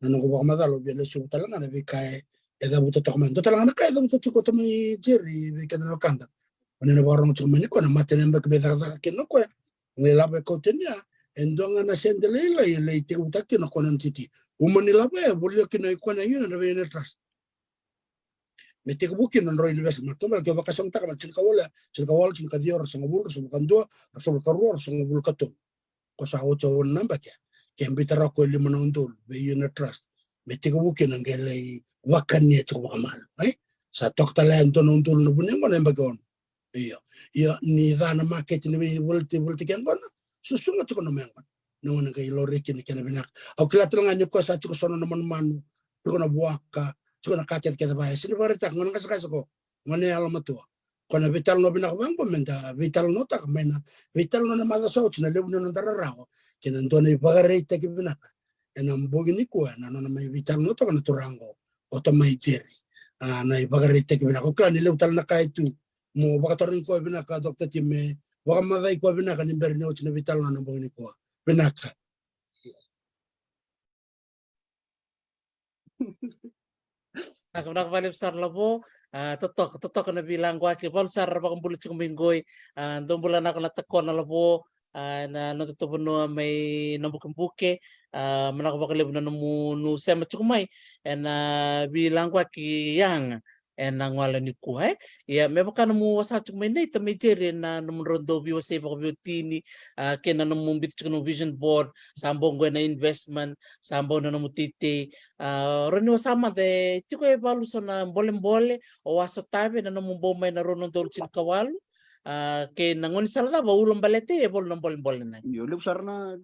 Na noqu vakamacala au via lesuva tale ga na veika e cavuta toka mai dua tale ga na ka e cavuta tiko tamai Jerry vei keda na wekada. O na vakarorogo tiko mai ni koya na mate na yabaki me cakacaka kina o koya. Lai lava e Kautenia e dua ga na sede lailai e lai tekivutaka kina o koya na titi. Uma ni lava e volia kina o koya na unit na vei unit trust. Me tekivu kina na drau investment ke bale ke vakasamataka na tinikawalu tinikawalu tinikaciwa ruasagavulu ruasagavulu ka dua ruasagavulu ka rua ruasagavulu ka tolu. Ko sa oti au na naba kea ke bita rawa ko e lima na udolu vei unit trust. Me tekivu kina qai lai vakania tiko vakamalu ai. Sa toka tale e dua na udolu na vune qo na yabaki ono. Io. Io ni ca na maketi ni veivoliti voliti ke qona. Susuga tiko na me qona na gona qai lori kina kena vinaka. Au kila tale ga ni koya sa tiko sono na manumanu tiko na vuaka tiko na ka kecekece vaya sini vakaraitaka gona qasaqasa ko gona yalomatua. Ko na veitalanoa vinaka vaqo me da veitalanoataka mai na veitalanoa na maca sa oti na levu ni noda rarawa kei na dua na ivakaraitaki vinaka. Ena bogi ni koya na nona mai veitalanoataka na turaga o tamai Jerry. A na ivakaraitaki vinaka o kila ni levu tale na ka e tu. Mo vakatara ni koya vinaka Doctor Tim me vakamacai koya vinaka ni bera ni oti na veitalanoa na bogi ni koya. Vinaka. Vinaka vinaka vakalevu sara Lavo. A totoka totoka na veilaqwaki valu sara ra vakabula tiko mai qoi. A dou bula naka na takona Lavo. A na noda tovo noa mai na bukebuke. A manaka vakalevu na nomu nu sema tiko mai ena veilaqwaki yaga ena gole ni kua e. Ia me vaka nomu wasa tiko mai nei tamai Jerry ena nomu drau dau veiwasei vakaveiwatini a kei na nomu biuta tiko nomu vision board sa bau qo ena investment sa bau na nomu teitei. A rau ni wasa mada e tiko e valu so na bolebole o wasa tave na nomu bau mai na rau na dolu tinikawalu. A kei na goni sala cava ula balete e valu na bolebole na. Io levu sara na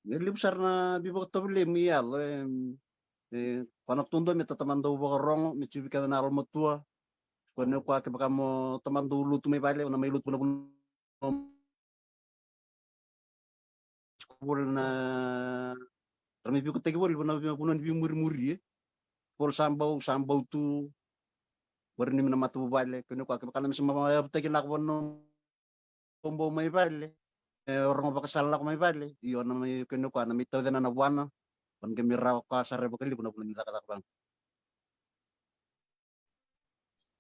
levu sara na veivakatovolei mai yalo e e kua na kutudua me tatamana dau vakarogo me tiko vei keda na yalomatua. Kua ne kua kevaka mo tamana dau lotu mai vale o na mai lotu vana vuna tiko voli na ra mai veikotaki voli vana vuna ni veimurimuri e. Voli sa bau sa bau tu. Varinumi na matavuvale kua ne kua kevaka na me sa ma yavutaki lako vana bau mai vale. E rogo vakasala lako mai vale io na mai kene koya na mai taucena na vuana. Vana qai mai rawa koya sara e vakalevu na vuna ni cakacaka vaqo.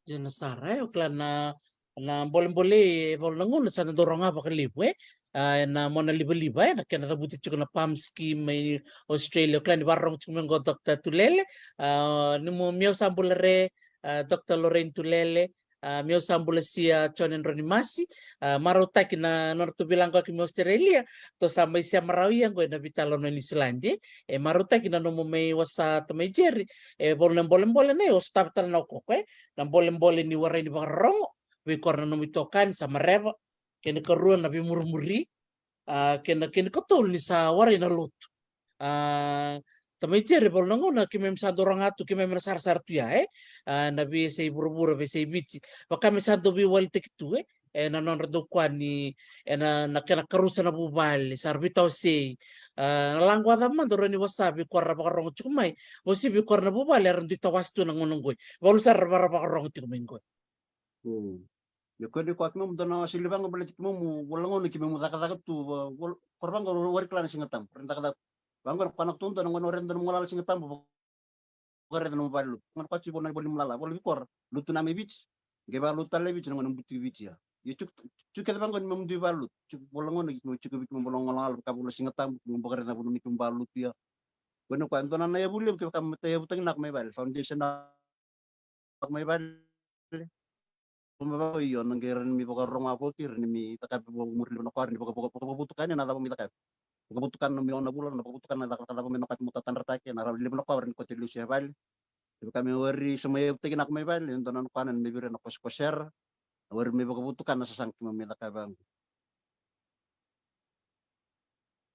Dina sara e o kila na na bolebole e valu na gauna sa na dau roga vakalevu e. A ena mona livaliva e na kena cavuti tiko na pam scheme mai Australia o kila ni vakarogo tiko mai qo Doctor Tulele. A ni mo miau sa bula re a Doctor Lorraine Tulele. A meu sa bula sia John Edroni Masi. A marautaki na nodratou veilagoaki mai Australia. Tou sa mai sema rawa ia qo ena veitalanoa Niusiladi e marautaki na nomu mai wasa tamai Jerry. E valu na bolebole nei o sotava tale na okoko e na bolebole ni warai ni vakarorogo vei kora na nomu itokani sa mareva. Kena karua na veimurimuri a kena kena katolu ni sa warai na lotu. A tamai Jerry valu na gauna keimami sa dau roga tu keimami na sarasara tu ya e a na veiyasai vuravura veiyasai Viti vaka me sa dau veiwalitaki tu e ena nodra dau kua ni ena na kena karusa na vuvale sa ra veitawasei. A na lago a cava mada rawa ni wasa vei kora ra vakarogo tiko mai vasi vei kora na vuvale era dui tawasi tu na gauna qoi. Valu sara ra vara vakarogo tiko mai qoi. Ia koya ni koya keimami dua na wasili vaqo baleti keimami vula gauna keimami cakacaka tu. Kora vaqo wari kila na Siga Tabu ra cakacaka tu vaqo na koya na kutudua na gauna wari dua na mugalala Siga Tabu. Vakaraica na nomu vale lotu gona koya tiko na vale ni mugalala vale vikora lotu na mai Viti. Qai vale lotu tale Viti na gona butu Viti ya. Ia tiko kece vaqo ni keimami dui vale lotu tiko vula gauna keimami tiko vei keimami vula gauna vaka vula Siga Tabu keimami vakaraica na vula ni keimami vale lotu ya. Koya na koya dua na yavu levu kevaka me ta yavu tagi nako mai vale foundation na mai vale. Io, na qai rawa ni mai vakarorogo voli, rawa ni mai cakava vakamuri levu na koya, rawa ni vaka, vaka, vaka, vakavotukana na cava mai cakava. Vakavotukana na mai ono na vula, na vakavotukana na cakacaka cava mai na koya mo tatadrataki, na rawa levu na koya rawa ni koto lesu e vale. Kevaka me wari sa mai yavutaki nako mai vale, e dua na koya na mai vira na kosekosera. Na wari mai vakavotukana na sasaga keimami mai cakava.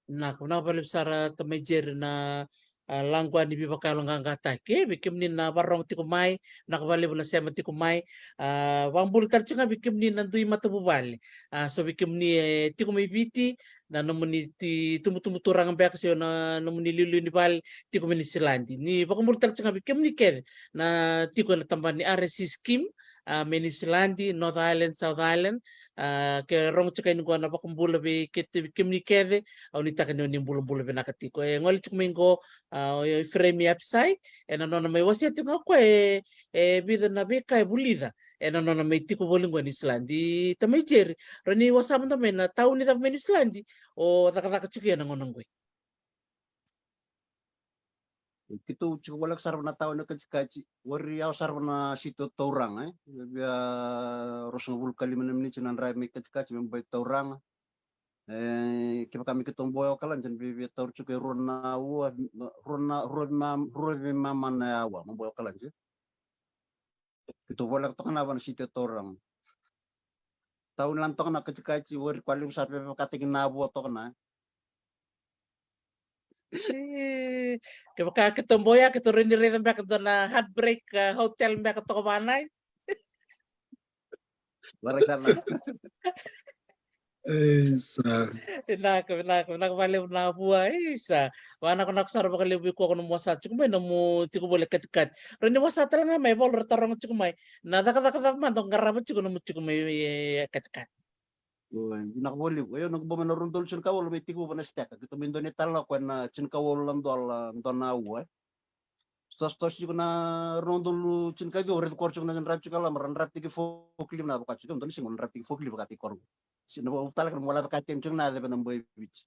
Vinaka, vinaka vakalevu sara tamai Jerry na, a, laqu ni veivakayaloqaqataki, e, vei kemuni na vakarorogo tiko mai, vinaka vakalevu na sema tiko mai, a, vakabula tale tiko ga vei kemuni na dui matavuvale, a, so vei kemuni e tiko mai Viti, na nomuni ti, tubutubu turaga beka se na nomuni liuliu ni vale tiko mai Niusiladi. Ni vakabula tale tiko ga vei kemuni kece na tiko ena tabana ni R S C scheme, a, mai Niusiladi, North Island, South Island, a, ke rogo tiko yani qo na vakabula vei kete, vei kemuni kece, au nuitaka ni o ni bulabula vinaka tiko. E gole tiko mai qo, a, o Ifereimi Apisai, ena nona mai wasea tiko ga o koya e, e vica na veika e vulica ena nona mai tiko voli qo e Niusiladi. Tamai Jerry, rawa ni wasea mada mai na tauni cava mai Niusiladi o cakacaka tiko ena gauna qo? Keitou tiko voleka sara vua na tauni o Katikati, wari yawa sara vua na siti o Tauraga, e. Via ruasagavulu ka lima na miniti na draiva mai Katikati me bai Tauraga. E, kevaka me keitou bau Okaladi, e na via, via taura tiko e rua na aua, rua na, rua veima, rua veimama na aua, mo bau Okaladi. Keitou voleka toka ga vua na siti o Tauraga. Tauni lala toka na Katikati, wari koya levu sara, via vakataki Navua toka ga. E, kevaka keitou bau ya, keitou rawa ni raica beka dua na Heartbreak, a, Hotel beka toka vua na. Varai sara na. Isa. Vinaka, vinaka, vinaka vakalevu Navua, isa. Vakanakonako sara vakalevu vei koya ko nomu wasea tiko mai, nomu tiko voli e Katikati. Rawa ni wasea tale ga mai, e volo era taroga tiko mai. Na cakacaka cava mada o qarava tiko nomu tiko mai e Katikati? Oi, vinaka vakalevu. Io, noqu bau mai na rua na udolu tinikawalu mai tiko vua na steka. Keitou mai donate tale o koya na tinikawalu na dola, dua na aua, e. Toso, toso tiko na rua na udolu tinikaciwa, raici koya tiko na draiva tiko e loma, ra draivataki forklift na vaka tiko, dua na siga na draivataki forklift vakataki koya. Sa na vaka tale ga na mo lave ka tiko na cava na boy Viti.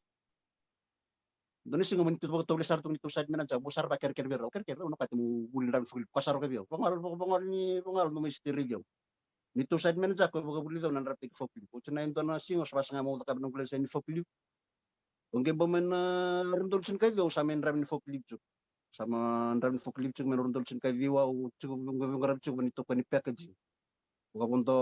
Dua na siga mo ni tu vakatau le sara tu ni tu site manager, mo sara vakerekere vei rau, kerekere rau na kati mo vuli draiva ni forklift, koya sara vei au. Vagalo, vagalo ni, vagalo no mai siteri au. Ni tu site manager, koya vakavulici au na draivataki forklift. Oti na dua na siga, au sa vakasaga mo cakava na noqu license ni forklift. Au qai bau mai na rua na udolu tinikaciwa, au sa mai draiva ni forklift tiko. Sa mai draiva ni forklift tiko mai na rua na udolu tinikaciwa, au tiko, au qai veiqaravi tiko vua na neitou koya ni packaging. Vakavodo,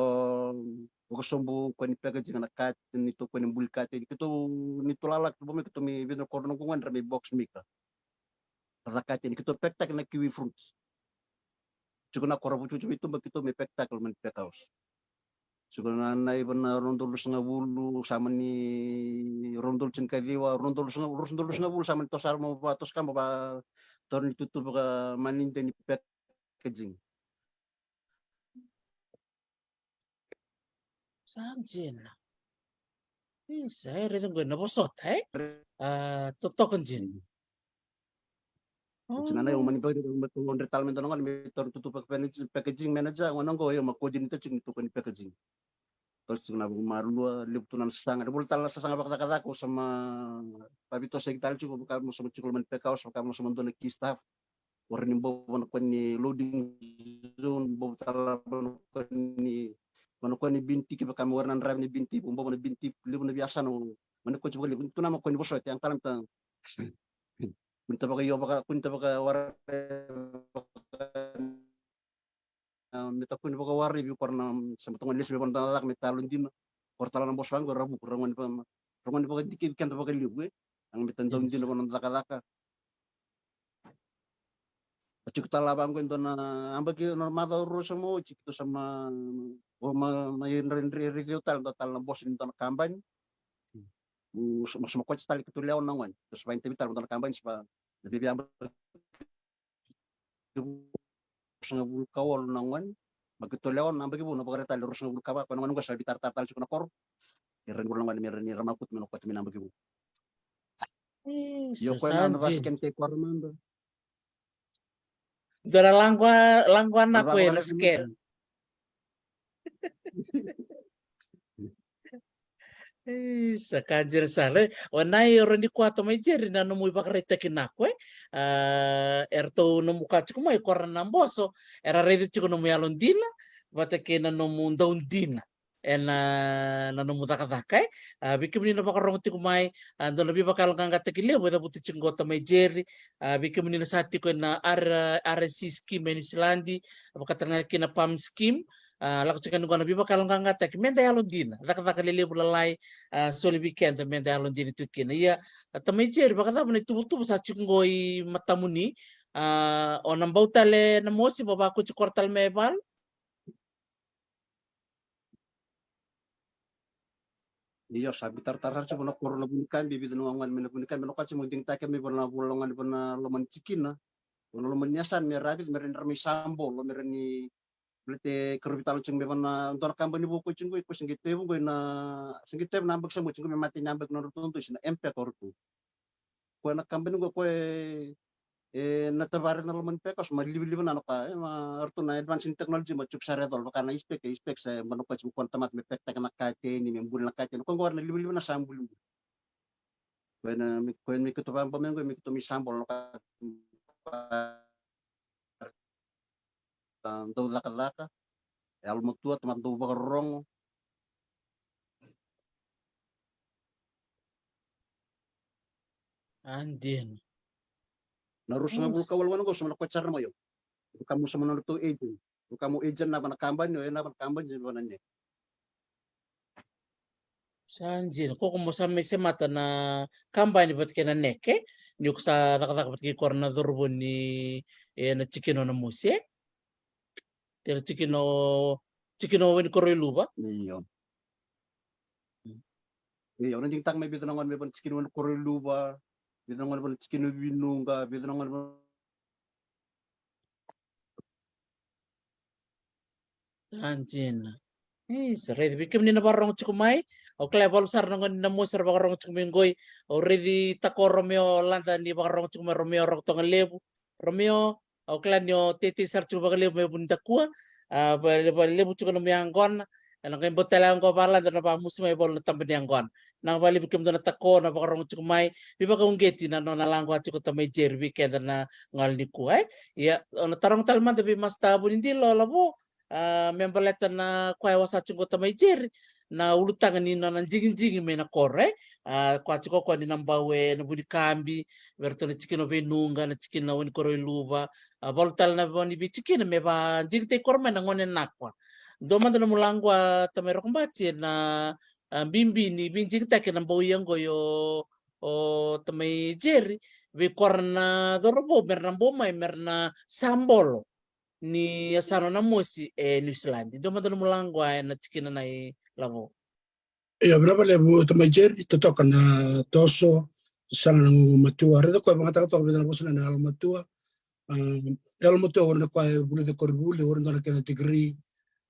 vakasobu koya ni packaging na kati, neitou koya ni buli kati. Keitou, neitou lala, keitou bau mai, keitou mai, vei na koro na gone ra mai box maker. Ra caka kati, keitou pack taki na kiwi fruits. Tiko na koro vucuvucu mai tuba, keitou mai pack taki loma ni pack house. Tiko na, na iva na rua na udolu ruasagavulu, sa mani rua na udolu tinikaciwa, rua na udolu ruasagavulu, rua na udolu ruasagavulu, sa mani toso sara mo va, toso ka mo va, taura ni tutu vaka mani de ni packaging. Sa dina. Isa, e raica qo na vosota, e? A, totoka dina. Oti na, na, au mani packaging, au mani packaging, au dre tale me dua na gone me taura tutu packaging, packaging manager, gone qo, au ma coordinator tiko ni tuku ni packaging. Toso tiko na vakamalua, levu tu na sasaga, na vula tale na sasaga vakacakacaka, au sa ma, vavitosoyaki tale tiko, vaka mo sa ma tiko loma ni pack house, vaka mo sa ma dua na key staff. Wara ni bobo na koya ni loading zone, bobo tale na koya ni, na koya ni bin tiki, vaka me wara na draiva ni bin tiki, bobo na bin tiki, levu na veiyasana, mani koya tiko vakalevu, tu na ma koya ni vosota, e tale me ta, kua ni ta vakaio vaka, kua ni ta vakawara, a, me ta kua ni vakawara, vei koya na, sa me ta gone lesu me vanua cakacaka me ta yalodina, koya tale na boso vaqo, ra vuku, ra gone vaka, ra gone vakadikevi keda vakalevu, e, a, me ta dau dina vaka na cakacaka. A tiko tale vaqo e dua na yabaki, na macawa rua sa mai oti, keitou sa ma, o ma, ma dre, dre, dre, dre tale, dua tale na boso ni dua na kabani. Mo sa, mo sa ma koti tale keitou lewe ono na gone. Keitou sa vakaitavi tale mo dua na kabani, sa va, na veiveiyabaki ruasagavulu ka walu na gone. Ma keitou lewe ono, na yabaki vou na vakaraitaki tale ruasagavulu ka va, koya na gone qo sa veitaratara tale tiko na koro. Era ni vula na gone me ra ni ra makutu me na koti mai na yabaki vou. Io, koya na vasa kena tei koro mada. Dua na laqua, laqua na koya na scale. Isa, ka dina sara. O na i oro ni kua tamai Jerry na nomu ivakaraitaki na koya. A, eratou nomu ka tiko mai kora na boso, era raica tiko nomu yalodina, vata kei na nomu daudina ena, na nomu cakacaka, e. A, vei kemuni na vakarorogo tiko mai, a, dua na veivakayaloqaqataki levu e cavuti tiko qo tamai Jerry. A, vei kemuni na sa tiko ena R-, R S C scheme e Niusiladi, vakatalega kina PALM scheme. A, lako tiko yani qo na veivakayaloqaqataki, meda yalodina, cakacaka lelevu lalai, a, soli vei keda meda yalodina tiko kina. Ia, a, tamai Jerry, vakacava na ituvatuva sa tiko qo i matamuni? A, o na bau tale na mosi, vavakoti koya tale mai valu? Io, sa biuta sara tiko na koro na Vunikabi, vica na gone mai na Vunikabi, na koya tiko mo digitaki mai vua na vula gone vua na loma ni tikina. Vua na loma ni yasana me ra vica, me ra ni ra mai sa bolo, me ra ni baleta keirau veitalanoa tiko mai vua na dua na kabani vou ko tiko qo, ko se qai tevu qo na, se qai tevu na yabaki sa mo tiko qo me mate ni yabaki na nodratou dosi na M-PACS o ratou. Koya na kabani qo koya e, e na tavari na loma ni PACS, ma livaliva na noka, e, ma ratou na advance ni technology ma tiko sara e colo, vaka na East-PACS, East-PACS, e, ma noka tiko koya na tamata me pack-taka na kateni, me buli na kateni, koya qo na livaliva na sa bulibuli. Koya na, me, koya me keitou vabau mai qo, me keitou mai sa bolo na noka. Dau cakacaka, e yalomatua, tamata dau vakarorogo. A, dina. Na ruasagavulu ka walu gone qo, sa mai na koya sara na mai o. Vaka mo sa mai na nodratou agent. Vaka mo agent na va na kabani, o e na va na kabani, se va na NEC. Sa dina, ko ko mo sa mai semata na kabani vata kei na NEC, e? Ni ko sa cakacaka vata kei koya na cauravou ni, e, na tikina o Namosi, e? Kei na tikina o, tikina o Wainikoroi Luva. Io. Io, na digitaka mai vica na gone mai vua na tikina o Wainikoroi Luva, vica na gone mai vua na tikina o Vinuqa, vica na gone mai vua A, dina. Isa, raici vei kemuni na vakarorogo tiko mai. Au kila e valu sara na gone ni Namosi era vakarorogo tiko mai qoi. Au raici tako Romeo Lada ni vakarorogo tiko mai, Romeo Rokotoga Levu. Romeo, au kila ni o teitei sara tiko vakalevu mai Vunidakua. A, va, va levu tiko na nomu yaqona. Ena qai bau tale yaqo va Lada na vamusu mai e valu na taba ni yaqona. Na vakalevu kemudou na tako, na vakarorogo tiko mai. Veivakauqeti na nona laqwa tiko tamai Jerry vei keda na gauna nikua, e. Ia, au na taroga tale mada vei Masta Vunidilo Lavo, a, me baleta na koya e wasa tiko tamai Jerry, na ulutaga ni nona digidigi mai na koro, e. A, koya tiko koya ni na bau e na Vunikabi, vei ratou na tikina o Veinuqa, na tikina o Wainikoroi Luva, a, valu tale na vani veitikina me vadigitaki koro mai na gone nakua. Dua mada nomu laqwa tamai Rokobati na, a, bibi ni veidigitaki na bau ia qo o, o tamai Jerry, vei kora na cauravou, me ra na bau mai, me ra na sa bolo ni yasana o Namosi e Niusiladi. Dua mada nomu laqwa ena tikina na i Lavo. Io, vinaka vakalevu tamai Jerry, totoka na toso, saga na gugumatua. Raica koya vakayagataka toka vica na vosa na yalomatua. A, yalomatua, o ira na koya e vulica koronivuli, o ira dua na kena degree.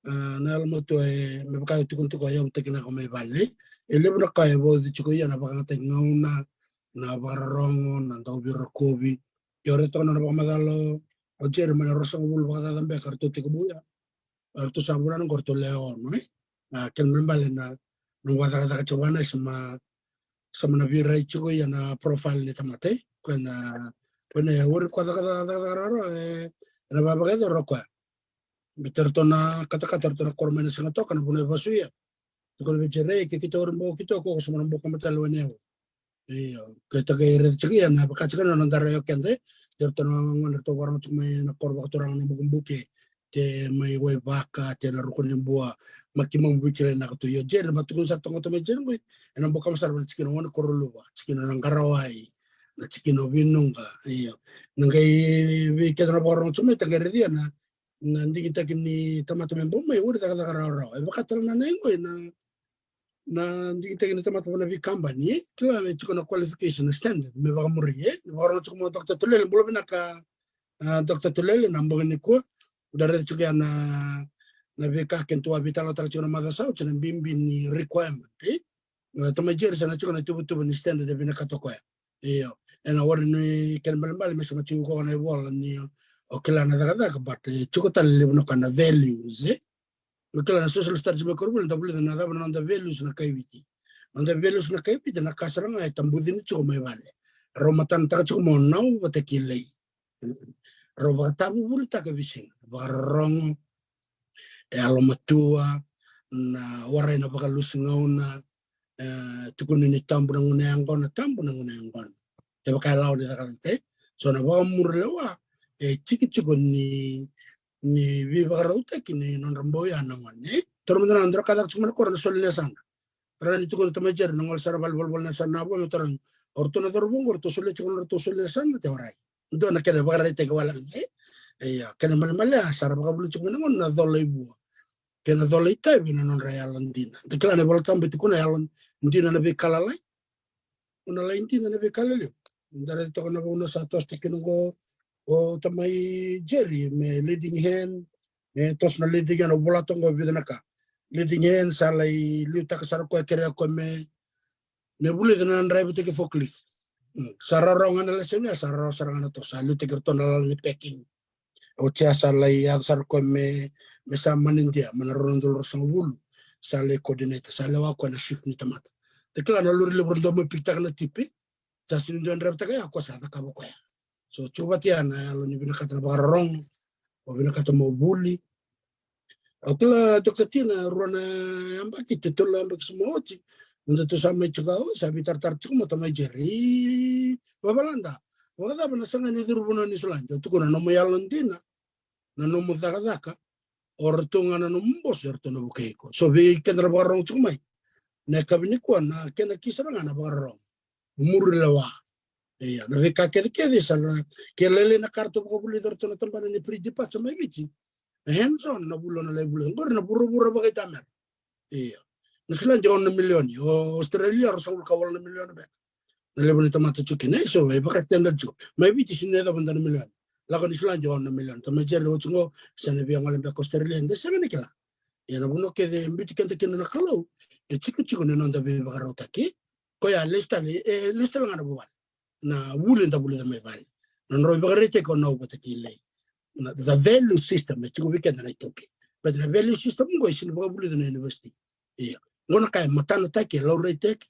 A, na yalomatua e, me vaka e tukuni tiko, e yavutaki na ka mai vale. E levu na ka e vauci tiko, ia na vakayagataki gauna, na vakarorogo, na dau veirokovi. Io, raica toka na nona vakamacala o Jerry, mai na ruasagavulu vakacaca beka ratou tekivu ya. Ratou sa vunana qo ratou lewe ono, e. A, kena ibalebale na, na vakacakacaka tiko vana, e, sa ma, sa ma na veirai tiko ia na profile ni tamata, e. Koya na, koya na, e, o ira koya cakacaka, cakacaka rawarawa, e, ena vakavakayacori o koya. Baleta ratou na katakata, ratou na koro mai na siga toka, na vanua e vasu ia. Tukuna vei Jerry, ke keitou, o ira bau keitou, ko, ko sa ma na bau kaba tale o Wainiau. Io, keitou qai raica tiko ia na vaka tiko na noda rai o keda, e. Kei ratou na gone ratou vakarorogo tiko mai na koro vakaturaga na Bukebuke, kei mai Waivaka, kei na Rukunibua, ma keimami vukilai na ka tu. Io, Jerry, ma tukuna sara toka qo tamai Jerry qo, ena bau kaba sara na tikina o Wainikoroi Luva, tikina o Naqarawai, na tikina o Vinuqa, io. Na qai vei keda na vakarorogo tiko mai, da qai raica na, na digitaki ni tamata me bau mai, o ira cakacaka rawarawa. E vaka tale na, na qo, na na digitaki ni tamata vua na veikabani, e, kila me tiko na qualification, na standard me vakamuri, e. Vakarorogo tiko mai o Doctor Tulele, bula vinaka, a, Doctor Tulele, na bogi nikua. Da raica tiko ya na, na veika keitou a veitalanoataka tiko na macawa sa oti, na bibi ni requirement, e. Na tamai Jerry sa na tiko na tuvatuva ni standard e vinakata o koya. Io, ena warai ni kena ibalebale me sa na tiko koya na ivola ni o kila na cakacaka, but, e, tiko tale levu na ka na values, e. O kila na social studies mai koronivuli, da vulica na cava na noda values na kai Viti. Noda values na kai Viti na ka sara ga e tabucini tiko mai vale. Rau matanataka tiko mo nau vata kei lei. Rau vakatavuvulitaka e veisiga. Vakarorogo. e yalomatua, na warai na vakalusi gauna, e tukuni ni tabu na gauna yaqona, tabu na gauna yaqona. Kevaka e lawa ni cakacaka, e. So na vakamuri lewa, e tikitiki ni, ni veivakarautaki ni nodra bau ya na gone. Toro mada na dra ka caka tiko mai na koro na soli na yasana. Rani tukuna tamai Jerry, na gole sara vale volivoli na yasana na vua me toro. O ratou na cauravou qo, ratou solia tiko na ratou soli na yasana, te warai. Dua na kena vakaraitaki wale ga, e. Ia, kena malemale, a, sa ra vakavuli tiko mai na gone na cola i vua. Kei na cola i tavi na nodra yalodina. Da kila na iVolatabu e tukuna yalodina na veika lalai. O na lai dina na veika lelevu. Da raica toka na vanua sa toso tiko kina qo o tamai Jerry me leading hand, me toso na leading hand, o vola toka qo vica na ka. Leading hand sa lai liutaka sara koya, kerea koya me, me vulica na draivataki forklift. Mm. Sa rawarawa ga na lesoni ya, sa rawarawa sara ga na toso, sa liutaki iratou na lala ni packing. Oti ya sa lai yaco sara koya me, me sa manidia, mai na rua na udolu ruasagavulu. Sa lai coordinator, sa lewa koya na shift ni tamata. Da kila na lori levu ra dau mai pikitaka na tipi. Sa sega ni dua e draivataka ya, koya sa cakava koya. So, tiko vata ya na yalo ni vinakata na vakarorogo, o vinakata mo vuli. Au kila, Doctor Tina, rua na yabaki, te tolu na yabaki sa mai oti, nodatou sa mai tiko, au sa veitaratara tiko mai o tamai Jerry. Vavalada, vakacava na saga ni curu vanua Niusiladi? Au tukuna, na nomu yalodina, na nomu cakacaka, o ratou ga na nomu boso, o ratou na vukei iko. So vei keda na vakarorogo tiko mai, na yakavi nikua, na kena key sara ga na vakarorogo. Muri lewa. Ia, na veika kecekece sa na, ke lailai na ka ratou vakavulica o ratou na tabana ni pre-departure mai Viti. Na hands on na vuli o na lai vulica. Qori na vuravura vakaitamera. Ia. Niusiladi ono na milioni. O Australia ruasagavulu ka walu na milioni beka. Na levu ni tamata tiko kina, e so e vaka standard tiko. Mai Viti sega ni yacova dua na milioni. Lako Niusiladi ono na milioni. Tamai Jerry oti qo, sa na via gole beka Australia, da sega ni kila. Ia na vanua kece e biuti keda kina na Kalou, e tikotiko ni noda veivakarautaki. Koya lesu tale, e lesu tale ga na vuvale. Na vuli eda vulica mai vale. Na nodrau ivakaraitaki o Nau vata kei Lei. Na, the value system, e tiko vei keda na iTaukei. But na value system qo e sega ni vakavulica na university. Ia. Qo na ka e matanataki, e lauraitaki,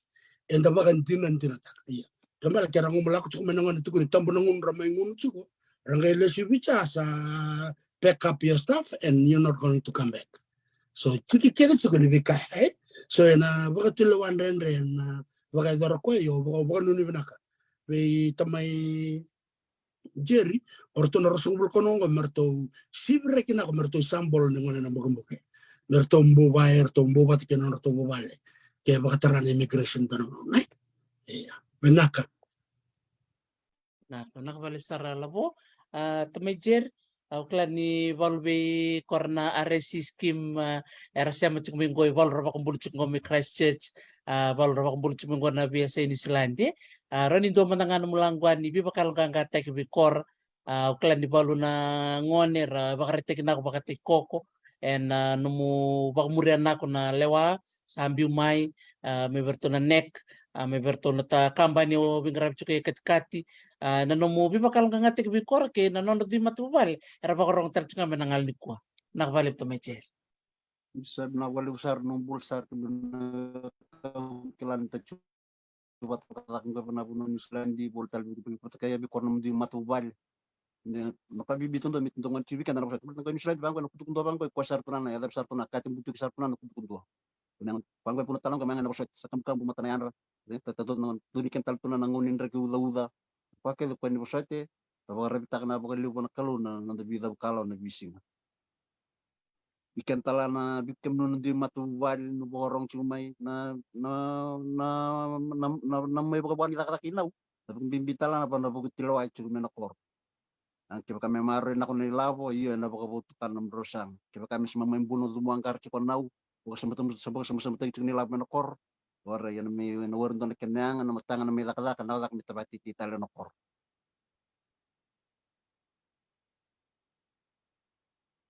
eda vakadinadinataka. Ia. Kena ibalebale ke ra gone lako tiko mai na gone, tukuni tabu na gunu ra mai gunu tiko. Ra qai lesu i Viti sa pack up your stuff and you're not going to come back. So, tiki kece tiko ni veika, e? So, ena vakatulewa dredre, ena vakayacora koya, io, vaka, vakanuinui vinaka. Vei tamai Jerry, o ratou na ruasagavulu ka ono qo, me ratou sivi reki nako, me ratou sabolo ni gone na bukebuke. Me ratou bau vaya, ratou bau vata kei na nodratou vuvale. Ke vakatara na immigration dua na gauna, e? Ia. Vinaka. Na, vinaka vakalevu sara Lavo. A, tamai Jerry, au kila ni valu vei kora na R S C scheme, a, era sema tiko mai qo, e valu ra vakabula tiko qo mai Christchurch, a, valu ra vakabula tiko mai qo na veiyasai Niusiladi. A, rawa ni dua mada ga nomu lako qo ni veivakayaloqaqataki vei kora. A, au kila ni valu na gone ra vakaraitaki nako vakataki koko ena, a, nomu vakamuria nako na lewa sa biu mai, a, mai vei iratou na NEC, a, mai vei iratou na ta kabani o veiqaravi tiko e katikati, a, na nomu veivakayaloqaqataki vei kora kei na nodra dui matavuvale era vakarorogo tale tiko ga mai na gauna nikua. Vinaka vakalevu tamai Jerry. Sa vinaka vakalevu sara, nomu bula sara, kila ni ta tu vata cakacaka qo ena vanua o Niusiladi, voli tale vei iko, vata kei, vei kora na nomudou matavuvale. Na ka bibi tu dua me tu dua gone tiko vei keda na vosoti. Voli tale qo Niusiladi vaqo, na kutuku dua vaqo, e koya sara tu na, na yacavi sara tu na, ka te butuki sara tu na, na kutuku dua. Na vaqo e vuna tale qo, mai ga na vosoti, sa kabukabu mata na yadra. E, ta, ta, ta, na, tu ni kena tale tu na, na gauna ni draki ucauca. Koya kece koya ni vosoti, ta vakararavitaka na vakalevu na Kalou na, na noda veicavu kalawa na veisiga. Vei keda tale na, vei kemuni na dui matavuvale, na vakarorogo tiko mai, na, na, na mai vakavaka ni cakacaka i Nau. Na vakabibi tale na, na vakatulewa tiko mai na koro. A, kevaka me maroroi nako na ilavo, io, ena vakavotukana na nomudrau saga. Kevaka me se mai bau na cumu qara tiko Nau, vakasamatama, vakasamataki tiko na ilavo mai na koro. Ora, ia na mai, na wari dua na kena yaga, na mataga na mai cakacaka, na cakacaka me tavati tale na koro.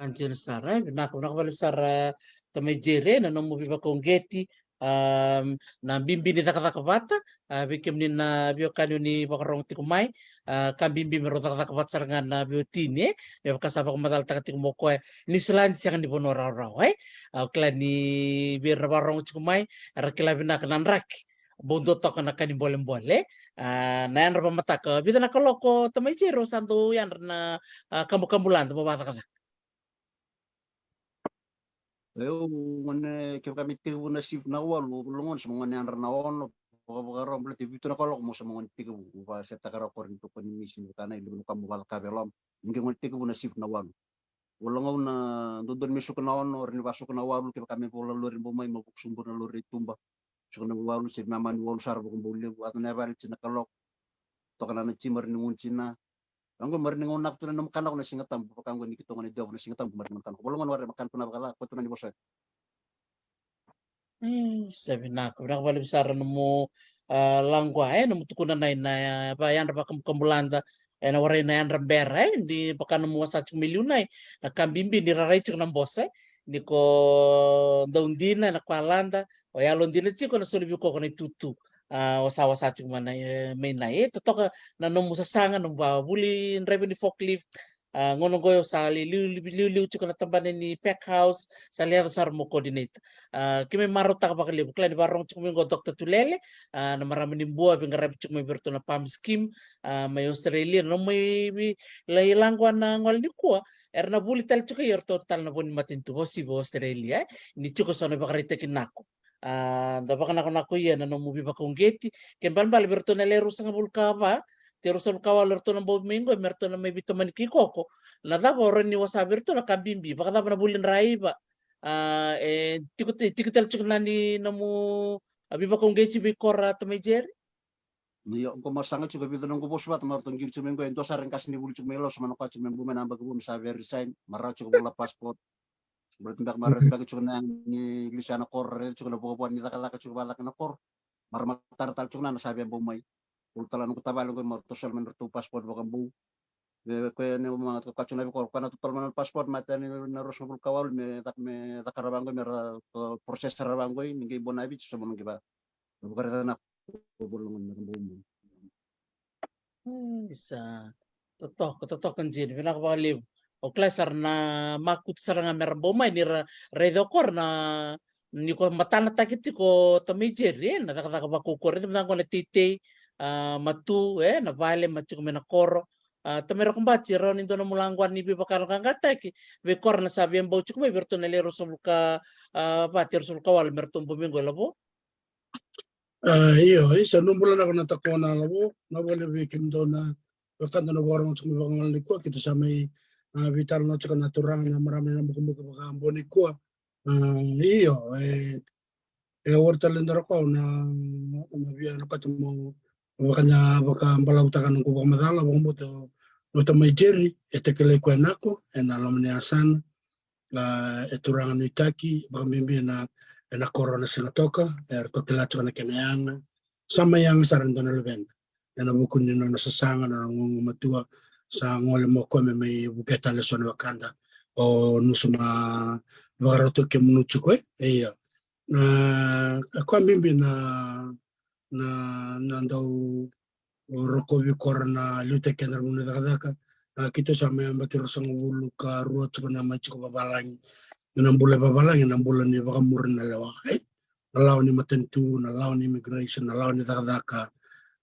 Anjela sara, e, vinaka, vinaka vakalevu sara, a, tamai Jerry, na nomu veivakauqeti, a, na bibi ni cakacaka vata, a, vei kemuni na veiwekani o ni vakarorogo tiko mai, a, ka bibi me rau cakacaka vata sara ga na veiwatini, e, me vaka sa vakamacalataka tiko mai o koya, Niusiladi sega ni vanua rawarawa, e. A, au kila ni vei ira na vakarorogo tiko mai, era kila vinaka na draki bau dua toka na ka ni bolebole. A, na yadra vakamataka, vica na kaloko tamai Jerry o sa dau yadra na, a, kabukabula da mo vakacakacaka? Io, gone, kevaka me tekivu na shift na walu, logona sa mo gone yadra na ono, vakavakarau baleta e vitu na kaloko mo sa mo gone tekivu, mo vakasetaka rawa o koya ni tokoni misi ni vaka na i levu na ka mo vakacakava e loma. Ni qai gone tekivu na shift na walu. Volagau na dodonu me suka na ono, rawa ni vakasuka na walu, kevaka me vola lori bau mai, mo vuku suburi na lori e tuba. Suka na walu, se mamani walu sara vakabau levu, ata na yavale tsi na kaloko. Toka na na tsi mari ni gunu tsi na. Rango mari ni gauna tu na nomu kanako na Siga Tabu, vaka qo ni keitou gone devu na Siga Tabu, mari ni gauna kanako. Volagau na ware makana tu na vakacaka, ko tu na ni vosa. Mm, sa vinaka, vinaka vakalevu sara nomu, ah, laqwa, e, nomu tukuna na, na, ah, va yadra vakabukabulada, e, na warai na yadra bera, e, ni vaka nomu wasa tiko mai liu nai, na ka bibi ni rarai tiko na bosa, e, ni ko dau dina, na kwa lada, o yalo dina tiko na soli vei koya na itutu, ah, o sa wasa tiko mai na, e, mai nai, e, totoka na nomu sasaga, nomu va vuli draiva ni forklift, ah, gauna qo o sa lai liu, liu, liu, liu tiko na tabana ni pack house, sa lai yaco sara mo coordinator. Ah, keimami marautaka vakalevu, kila ni vakarorogo tiko mai qo Doctor Tulele, ah, na marama ni Bua, veiqaravi tiko mai vei iratou na PALM scheme, ah, mai Australia, na mai vei, lai laqwa na gole nikua, era na vuli tale tiko i iratou tale na vo ni matanitu, vosivi Australia, e, ni tiko so na ivakaraitaki nako. Ah, da vakanakonako ia na nomu veivakauqeti, ke balebale vei iratou na le ruasagavulu ka va, te ruasagavulu ka walu eratou na bau mai qo, me ratou na mai veitomani kei koko. Na cava o rawa ni wasa vei iratou na ka bibi, vakacava na vuli draiva, ah, e tiko, tiko tale tiko na ni nomu, ah, veivakauqeti vei koro a Tamai Jerry? Io, qo ma saga tiko e vica na noqu vosa vata, ma ratou qiri tiko mai qo, e dua sara e qase ni vuli tiko mai Lausa, ma na koya tiko mai Bua mai na yabaki vou me sa via resign, ma rawa tiko vola passport. Baleta beka, ma raica beka tiko na ni lisi na koro, raica tiko na vuavuai ni cakacaka tiko vakacaka na koro. Ma ra matara tale tiko na na sa via bau mai. Vula tale na noqu tavale qo, ma ratou soli mai na ratou passport vakabau. Vei koya ni ma ka tiko na veikoro, koya na totolo mai na passport, ma tani na ruasagavulu ka walu, me caka, me caka rawa qo, me ra, to, process rawa qo, ni qai bau na Viti, sa mo na qai va. Vakaraica na ko vula gona me ra bau mai. Mm, isa. Totoka, totoka Jeni, vinaka vakalevu. O kila sara na makutu sara ga me ra bau mai ni ra raica o koro na, ni ko matanataki tiko Tamai Jerry, e, na cakacaka vakaukauwa, raica mada qo na teitei, ah, matu, e, na vale, ma tiko mai na koro. Ah, Tamai Rokobati, rawa ni dua nomu laqwa ni veivakayaloqaqataki vei koro na sa via bau tiko mai vei iratou na le ruasagavulu ka, ah, va, te ruasagavulu ka walu me ratou bau mai qo Lavo. Ah, io, isa, nomu bula na ko na tako na Lavo, na vale vei kemudou na wekada na vakarorogo tiko mai vakagole nikua, keitou sa mai, ah, veitalanoa tiko na turaga na marama na bukabuka vakabau nikua. Ah, io, e, e ori tale dara ko na, na via na katu mo vakana, vakabalavutaka noqu vakamacala, vakabauta o Tamai Jerry, e takilai koya nako, e na loma ni yasana, ah, e turaga nuitaki, vakabibi e na, e na koro na Sigatoka, e ratou kila tiko na kena yaga. Sa mai yaga sara e dua na luvena. E na vuku ni nona sasaga, na nona gugumatua, sa gole mo koya me mai vukea tale so na wekada. O nusu ma vakarau tu kemunu tiko e, e ia. Ah, e koya bibi na, na, na dau rokovi koro na liutaki keda na vanua ni cakacaka. Ah, keitou sa mai yabaki ruasagavulu ka rua tiko na mai tiko vavalagi. Na bula vavalagi, na bula ni vakamuri na lewa. Ai, na lawa ni matanitu, na lawa ni immigration, na lawa ni cakacaka.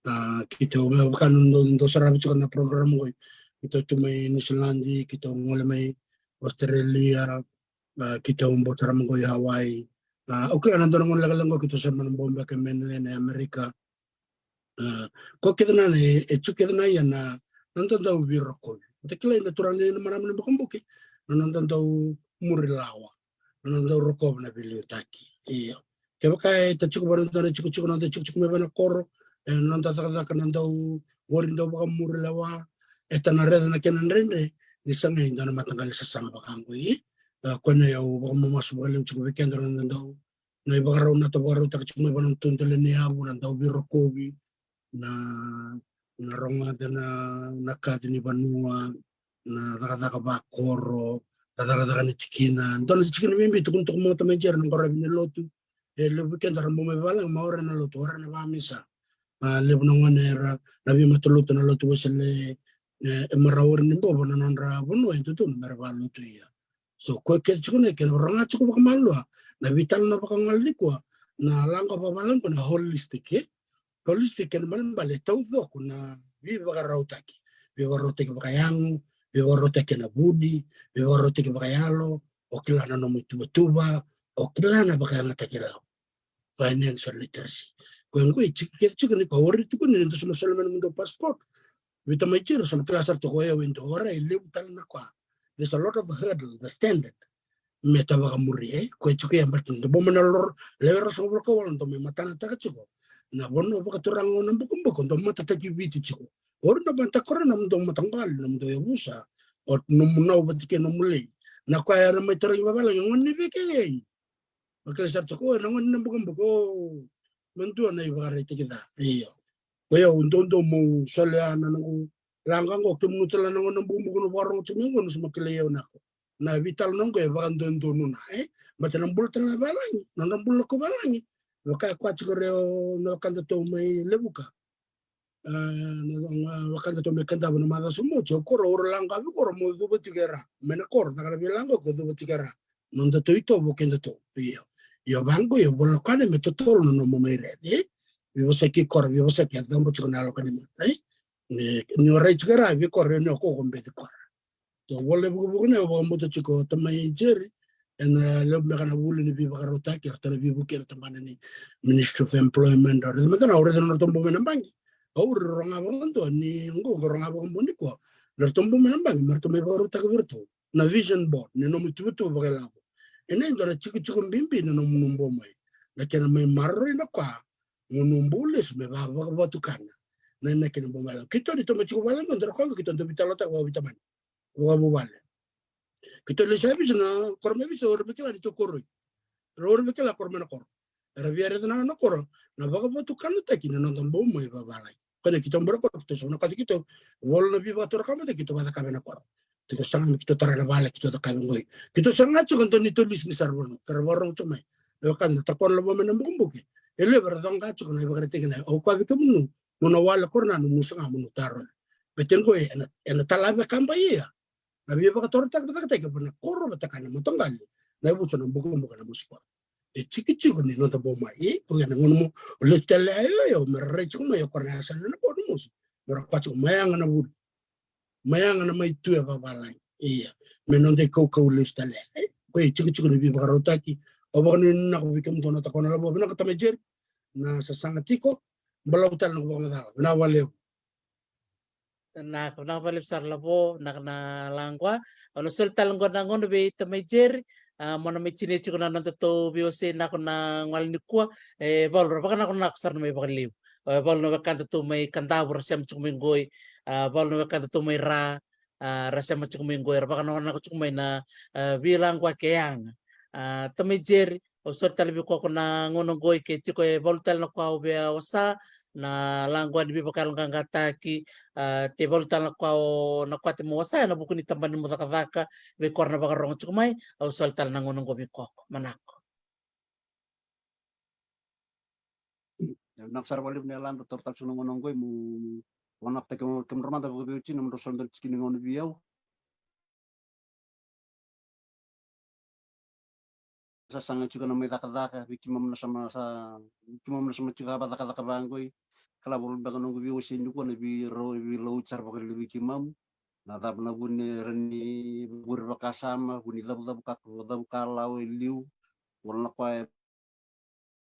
Ah, keitou me vaka na dau, dau saravi tiko na program qoi. Keitou tu mai New Zealand, keitou gole mai Australia, ah, keitou bau sara mai qoi Hawaii. Ah, au kila na dua na gauna lekaleka qo keitou sara mai na bau beka mai na, na Amerika. Ah, ko kece na, e, e tu kece na ia na, na noda dau veirokovi. Da kila na turaga ni na marama ni bukabuka, na noda dau muri lawa, na noda dau rokova na veiliutaki. Io. Kevaka e ta tiko vei na noda na tikotiko, na noda tikotiko mai vei na koro, e, na noda cakacaka na dau qori dau vakamuri lewa, e ta na raica na kena dredre, ni sa qai dua na mataqali sasaga vaka qoi. Ah, koya na au vakamamasu vakalevu tiko vei keda na noda dau na ivakarau, na ta vakarautaka tiko mai vei na noda dau dela ni yavu, na dau veirokovi, na, na rogoca na, na kaci ni vanua, na cakacaka vakoro, na cakacaka ni tikina. Dua na tikina bibi tukuna tiko mai o Tamai Jerry na qaravi ni lotu. E levu vei keda ra bau mai vavalagi, ma ore na lotu, ore na vamisa. Ah, levu na gone era na veimatalotu na lotu Wesele, e, e marau ore ni bobo na nodra vanua e dodonu me ra valotu ia. So, koya kece tiko na kena varaga tiko vakamalua na veitalanoa vakagole nikua, na laqwa vavalagi qo na holistic, e? Holistic kena balebale e taucoko na veivakarautaki. Veivakarautaki vakayago, veivakarautaki ena vuli, veivakarautaki vakayalo, o kila na nomu ituvatuva, o kila na vakayagataki lavo. Financial literacy. Koya qo e tiko kece tiko ni koya, o rai tiko ni dou sa na soli mai na nomudou passport. Vei tamai Jeri sa na kila sara tiko o yau e dua, o rai e levu tale na koya. There's a lot of hurdle, the standard me ta vakamuria, e? Koya tiko ya baleta dou bau mai na loro, lewe ruasagavulu ka walu dou mai matanataka tiko na vanua vakaturaga o Nabukabuka, dou matataki Viti tiko. O ira dou mai takora na nomudou mataqali, na nomudou yavusa, o nomu nau vata kei nomu lei. Na koya era mai tarogi vavalagi, gone ni vei kei. Vakila sara tiko, o, na gone ni Nabukabuka, o, me dua na ivakaraitaki ca. Io. Ko yau, dodonu meu solia na noqu laqa qo, kemunu tale na gone ni Nabukabuka na vakarogo tiko mai qo, ni sa mai kilai au na ko. Na veitalanoa qo e vakadodonu na, e? Baleta na bula tale na valagi, na nodra bula na ko valagi. Vaka e koya tiko re o na wekadatou mai Levuka. A, na, na wekadatou mai Kadavu na macawa sa oti, o koro, o ira laqa vei koro mo cuva tiko e ra. Mai na koro, caka na veilaqa ko cuva tiko e ra. Nodatou itovo kedatou. Io. Io, vaqo, io, vola na koya me totolo na nomu mai raica, e? Veivosaki koro, veivosaki a cabo tiko na yalo ka ni mata, e? Ni, ni o rai tiko e ra vei koro, ni o koko beci koro. Tou vola e vukevuke na, au vakabauta tiko tamai Jeri, ena levu beka na vuli ni veivakarautaki, eratou na veivuke ira tabana ni Ministry of Employment, o raica mada na, o raica na nodratou bau mai na baqe. Au raica ga vakadua ni qo, qo raica ga vakadua ni koya. Nodratou bau mai na baqe, me ratou mai vakarautaka vei iratou na vision board ni nomu ituvatuva vakailavo. Ena dua na tikotiko bibi na nomu bau mai. Na kena mai maroroi na koya, mo nomu bau lesu me va, va, vakatukana. Na, na kena bau mai lavo. Keitou ni tou mai tiko vale qo, dua na koya qo keitou dau veitalanoataka vakaveitamani. Vakavuvale. Keitou lesu e Viti na koro mai Viti, o ira mai kila ni tou koroi. Era o ira mai kila koro mai na koro. Era via raica na koro, na vakavatukanataki na noda bau mai vavalagi. Koya na keitou bau koro, keitou sa na kati keitou, vola na veivakatorocaketaki keitou vakacakava ena koro. Keitou saga me keitou tara na vale, keitou cakava qoi. Keitou saga tiko dua ni tou lesu ni sara vanua, ka ra vakarogo tiko mai. Na wekada na takona lavo mai Nabukabuka. E levu era coqa tiko na ivakaraitaki na, au kaya vei kemunu, mo na wale koro na nomu saga mo na tarovi. Baleta qoi, ena, ena tala vei kaba ia. Na veivakatorocaketaki, vakataki, vaka na koro, vata kei na mataqali, na yavusa, na bukabuka, na mosi koro. E tikotiko ni noda bau mai, e, koya na gauna mo lesu tale, io, io, me ra rai tiko mai, o koya na yasana na board mosi. Me ra kaya tiko, mai yaga na vuli. Mai yaga na mai tu e vavalagi. Ia, me noda ikaukau lesu tale, e, koya e tikotiko ni veivakarautaki. Au vakanuinui vinaka vei kemudou na takona lavo, vinaka tamai Jeri. Na sasaga tiko, balavu tale na noqu vakamacala. Vinaka vakalevu. Vinaka, vinaka vakalevu sara Lavo, vinaka na laqwa. Au na soli tale qo na gauna vei tamai Jeri, a, mo na mai tinia tiko na nodatou veiwasei na ko na gole nikua, e, valu ra vakanakonako sara na mai vakalevu. E, valu na wekadatou mai Kadavu ra sema tiko mai qoi, a, valu na wekadatou mai Ra, a, ra sema tiko mai qoi, ra vakanakonako tiko mai na, a, veilaqwa kei yaga. A, tamai Jeri, au soli tale vei koya ko na gauna qoi ke tiko e valu tale na koya au via wasa, na laqwa ni veivakayaloqaqataki, a, te valu tale na koya o na koya te mo wasa ena vuku ni tabana ni mo cakacaka, vei kora na vakarogo tiko mai, au soli tale na gauna qo vei koya ko. Manako. Vinaka sara vakalevu na yalada, taura tale tiko na gauna qoi, mo, mo, mo, vanakataki kemudrou mada vakaveiwatini, mo drau soli tale tiko ni gauna vei au. Sa saga tiko na mai cakacaka, vei keimami na sa ma sa, vei keimami na sa ma tiko a vakacakacaka vaqoi. Kila voli beka noqu veiwasei nikua na veirau, veilauti sara vakalevu vei keimami. Na cava na vu ni ra ni vuri vakasama, vu ni cavucavu ka, cavu ka lawa e liu. Voli na koya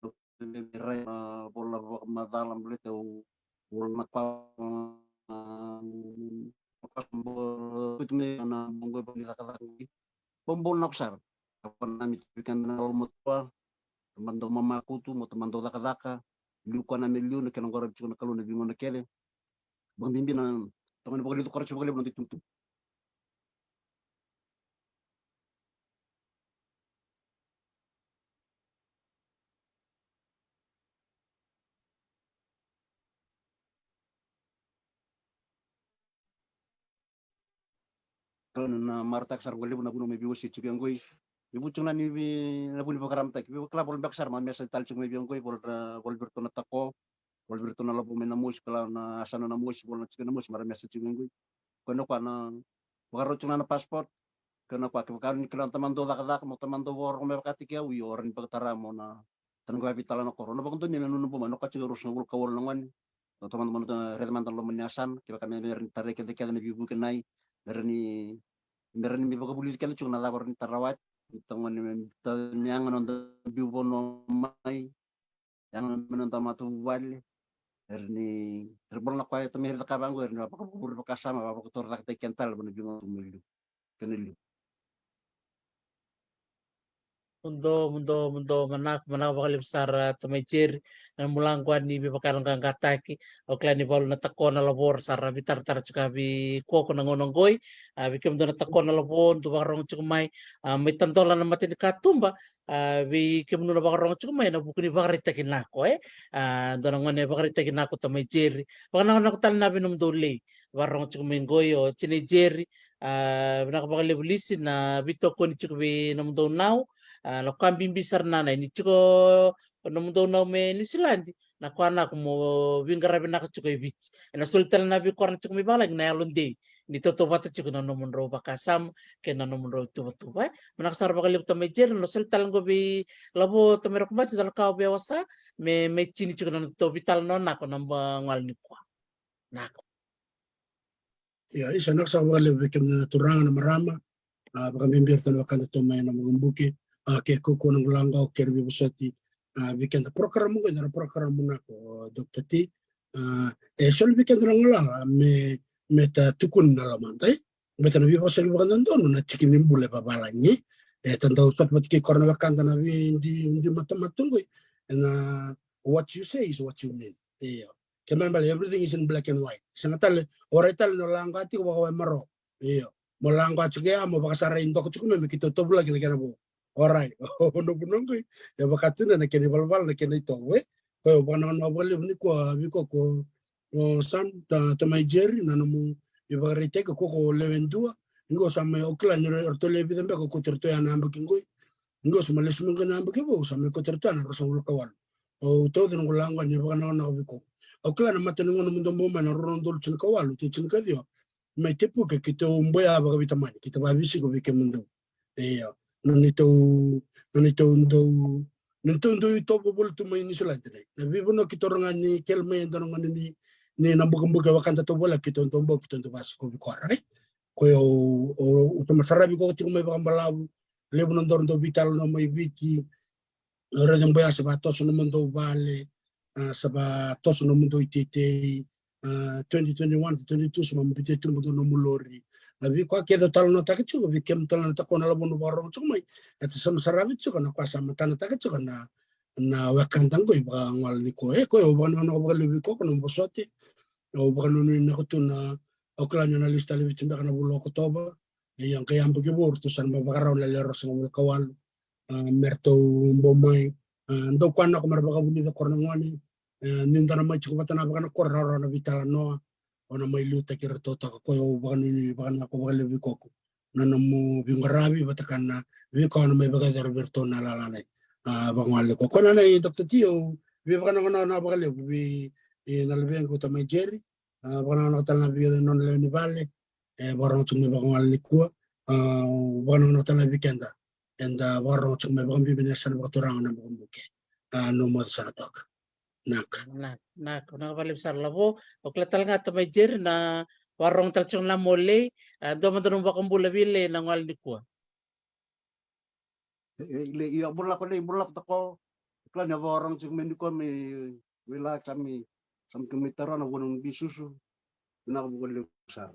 e rai na vola vakamacala baleta au vola na ka, a, na ka sa bau kuti mai na boqo e vakanicakacaka. Bau na ko sara. Ka vanami tu vei keda na loloma tua, tamada dau mamakutu, mo tamada dau cakacaka, liu koya na me liu, na kena qaravi tiko na Kalou na veigauna kece. Vakabibi na toka ni vakaliuca kora tiko vakalevu na dui tubutubu. Kila na marautaka sara vakalevu na vuna mai veiwasei tiko yaqoi. Me vu tiko na ni vi, na vu ni vakaramataki. Vei kila vola beka sara ma mesa tale tiko mai vei yaqoi, vola, vola vei iratou na tako, vola vei iratou na Lavo mai na mosi, kila na yasana na mosi, vola na tiko na mosi, mara mesa tiko yaqoi. Koya na koya na vakarau tiko na passport. Koya na koya kevaka ni kila na tamada dau cakacaka, mo tamada dau vakarau me vakataki au, io, o ra ni vakatara mo na tana koya vei tala na koro. Na vakadonui na nona bau mai, na koya tiko e ruasagavulu ka walu na gone. Na tamada mo na raica mada na loma ni yasana, kevaka me, me ra ni tarai kece kece na veivuke nai, me ra ni, me ra ni me vakavulici kece tiko na cava ra ni tarawati. Ita gone me, ita me yaga noda biu vanua mai, yaga me noda matavuvale. Era ni, era bula na koya, ita me cakava qo, era ni vakavuvuli vakasama, vakavakatorocaketaki keda tale vua na veigauna tu mai liu. Kena liu. Muduo, muduo, muduo, manako, manako vakalevu sara, a, tamai Jerry, na nomu lako ni veivakayaloqaqataki. Au kila ni valu na takona lavo ra sa veitaratara tiko vei koko na gauna qoi. A, vei kemudou na takona lavo dou vakarogo tiko mai, a, mai tadola na matanikatuba, a, vei kemudou na vakarogo tiko mai ena vuku ni vakaraitaki nako, e. A, dua na gone vakaraitaki nako tamai Jerry. Vakanakonako tale na vei nomudou lei vakarogo tiko mai qoi, o tinai Jerry. A, vinaka vakalevu Lisi na veitokoni tiko vei nomudou nau. A, na ka bibi sara na nai ni tiko nomudou nau mai Niusiladi, na ka nako mo veiqaravi nako tiko e Viti. Ena soli tale na veikoro tiko mai vavalagi na yalodei ni tautauvata tiko na nomudrau vakasama kei na nomudrau tuvatuva, e. Manako sara vakalevu tamai Jerry, na soli tale qo vei lavo tamai Rokomati, dua na ka au via wasa me, me tini tiko na nodatou veitalanoa nako na ba gole nikua. Nako. Ia, isa, naka saka vakalevu vei kemuni na turaga, na marama. A, vakabibi iratou na wekada tu mai ena Vukebuke. A, ke kaukaua na noqu lako, au kere veivosoti, a, vei keda. Porokaramu qo e dua na porokaramu nako, o, Doctor T. A, e soli vei keda na galala me, me ta tukuni na lomada, e. Baleta na veivosoti vakadodonu na tiki ni bula e vavalagi. E, ta dau sota vata kei kora na wekada na vei di, di matamata qoi. Ena, what you say is what you mean. Io. Kena ibalebale, everything is in black and white. Sega tale, orait tale ni o lako tiko vakawaimaro. Io. Mo lako tiko ya, mo vakasarai doko tiko me, me keitou tavulaki na kena vo. Orait. O noqu, noqu, e vaka tu na kena ivalavala, na kena itovo, e. Koya au vakanakonako vakalevu nikua vei koko, o Sam, ta, tamai Jerry, na nomu ivakaraitaki, koko lewe dua. Qo sa mai, au kila ni ra, ratou lewe vica beka, koti ratou ya na yabaki qoi. Qo sa mai lesu mai qo na yabaki vou, sa mai koti ratou ya na ruasagavulu ka walu. Au tauca noqu lako ni vakanakonako vei koko. Au kila na mata ni gauna mo dou bau mai na rua na udolu tinikawalu, te tinikaciwa. Mai Tepuke keitou boya vakaveitamani, keitou vakaveisiko vei kemudou. Ia, na neitou, na neitou dau, na neitou dau itovo voli tu mai Niusiladi nei. Na veivanua keitou rawa ga ni kele mai e dua na gone ni, ni na bukabuka e wekada tou vola keitou dau bau keitou dau vakasikovi kora, e. Koya au, au, au tama sara vei koko tiko mai vakabalavu, levu na dau, dau veitalanoa mai Viti, raica boi a sa vakatoso nomudou vale, a, sa vakatoso nomudou iteitei, a, twenty twenty-one to twenty-two sa mai biuta tu nomudou nomu lori. Na veika kece au talanoataka tiko, vei kemuni tale na takona lavo ni vakarogo tiko mai, e ta sa mai saravi tiko na ka sa matanataka tiko na, na wekada qoi vakagole nikua. E koya au vakanakonako vakalevu vei koko na vosoti, au vakanuinui nako tu na, au kila ni na lesu tale Viti beka na vula o Okotova, ia qai yabaki vou ratou sa na mai vakarau na lewe ruasagavulu ka walu. A, me ratou bau mai, a, dau koya nako me ra vakavulica kora na gone, e, ni dau na mai tiko vata na vakanakoro rawarawa na veitalanoa, o na mai liutaki iratou toka. Koya au vakanuinui vakanako vakalevu vei koko na nomu veiqaravi vata kei na veika o na mai vakayacora vei iratou na lala nei, a, vakagole nikua. Koya na nei Doctor T, au veivakanakonako vakalevu vei, e, na luvequ tamai Jerry, a, vakanakonako tale na vei nona lewe ni vale, e, vakarogo tiko mai vakagole nikua, a, vakanakonako tale na vei keda eda vakarogo tiko mai vakabibi na yasana vakaturaga na Vukebuke. A, nomu moce sara toka. Naka. Na, naka, naka vakalevu sara lavo. Au kila tale ga tamai Jerry na vakarogo tale tiko na mo lei, a, dua mada nomu vakabula vei lei na gole nikua. E, e, lei, ia, bula lako lei, bula lako tako. Kila ni a vakarogo tiko mai nikua mai Wila, sa mai, sa mai kemuni taroga na vua na nomu veisusu. Vinaka vakalevu sara.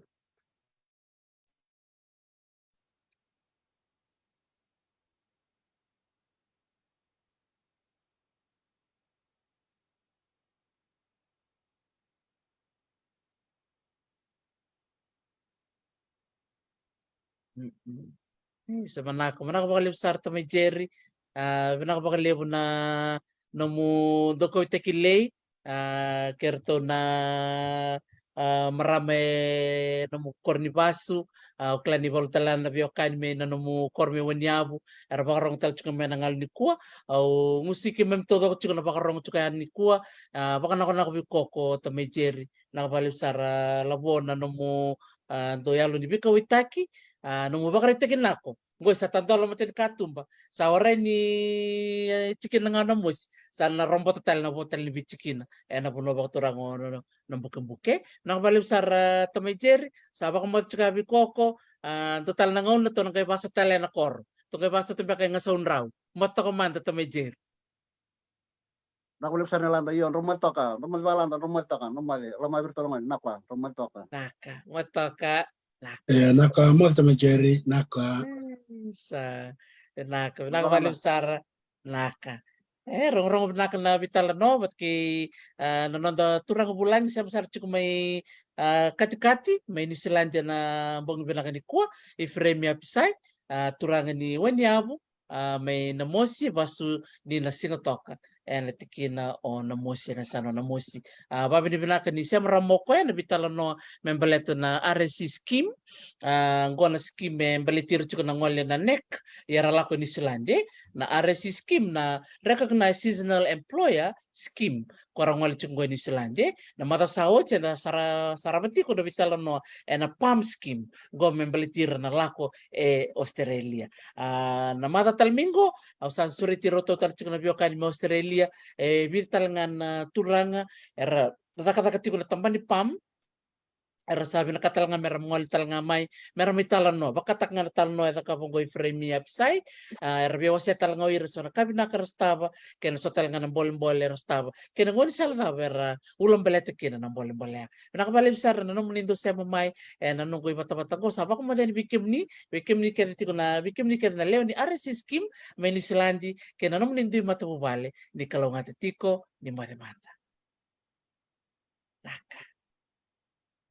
Mm, mm. Isa, manako, manako vakalevu sara tamai Jerry. A, vinaka vakalevu na nomu daukauwataki lei, a, kei ratou na, a, marama e nomu koro ni vasu, a, au kila ni valu tale na veiwekani mai na nomu koro mai Waniyavu, era vakarogo tale tiko mai na galu nikua. Au gusu i keimami taucoko tiko na vakarogo tiko yani nikua, a, vakanakonako vei koko tamai Jerry. Vinaka vakalevu sara lavo na nomu, a, dau yalo ni veikauwaitaki, a, nomu vakaraitaki nako. Qoi sa tadola matai ni katuba. Sa warai ni, e, tikina ga na mosi. Sa na robota tale na vo tale ni veitikina. E na vanua vakaturaga o na, na, na Bukebuke. Vinaka vakalevu sara tamai Jerry. Sa vakamoce tiko vei koko. A, dua tale na gauna tou na qai vasa tale na koro. Toka e vaka sota beka e Gasau Drau. Moce toka mada tamai Jerry. Vinaka vakalevu sara na lada, io, drau moce toka, drau moce vakalada, drau moce toka, drau moce, loma vei iratou na gone, vinaka, drau moce toka. Vinaka, moce toka, vinaka. E, vinaka, moce tamai Jerry, vinaka. Mm, sa, vinaka, vinaka vakalevu sara, vinaka. E, rogorogo vinaka na veitalanoa vata kei, a, na noda turaga vulagi, sema sara tiko mai, a, katikati, mai Niusiladi ena bogi vinaka nikua, Ifereimi Apisai, a, turaga ni Waniyavu, a, mai Namosi, vasu ni Nasigatoka, ena tikina o Namosi, ena yasana o Namosi. A, vakavinavinaka ni sema rawa mai o koya ena veitalanoa me baleta na R S E scheme. A, qo na scheme e baleti ira tiko na gole na NEC, ia ra lako i Niusiladi, e. Na R S E scheme, na Recognized Seasonal Employer Scheme, ko ra gole tiko qo i Niusiladi, e. Na macawa sa oti eda sara, sarava tiko na veitalanoa ena PALM scheme, qo me baleti ira na lako e Australia. A, na macawa tale mai qo, au sa sureti iratou tale tiko na veiwekani mai Australia, e vica tale ga na turaga era cakacaka tiko na tabana ni PALM, era sa vinakata tale ga mera gole tale ga mai, mera mai talanoa, vakataka ga na talanoa e cakava qo Ifereimi Apisai, a, era via wasea tale ga o ira eso na ka vinaka era sotava, kei na so tale ga na bolebole era sotava, kei na gaunisala cava era ulabaleta kina na bolebole ya. Vinaka vakalevu sara na nomuni dau sema mai ena noqu ivatavata qo, sa vakamoce yani vei kemuni, vei kemuni kece tiko na, vei kemuni kece na lewe ni R S E scheme mai Niusiladi, kei na nomuni dui matavuvale, ni kalougata tiko, ni moce mada. Vinaka.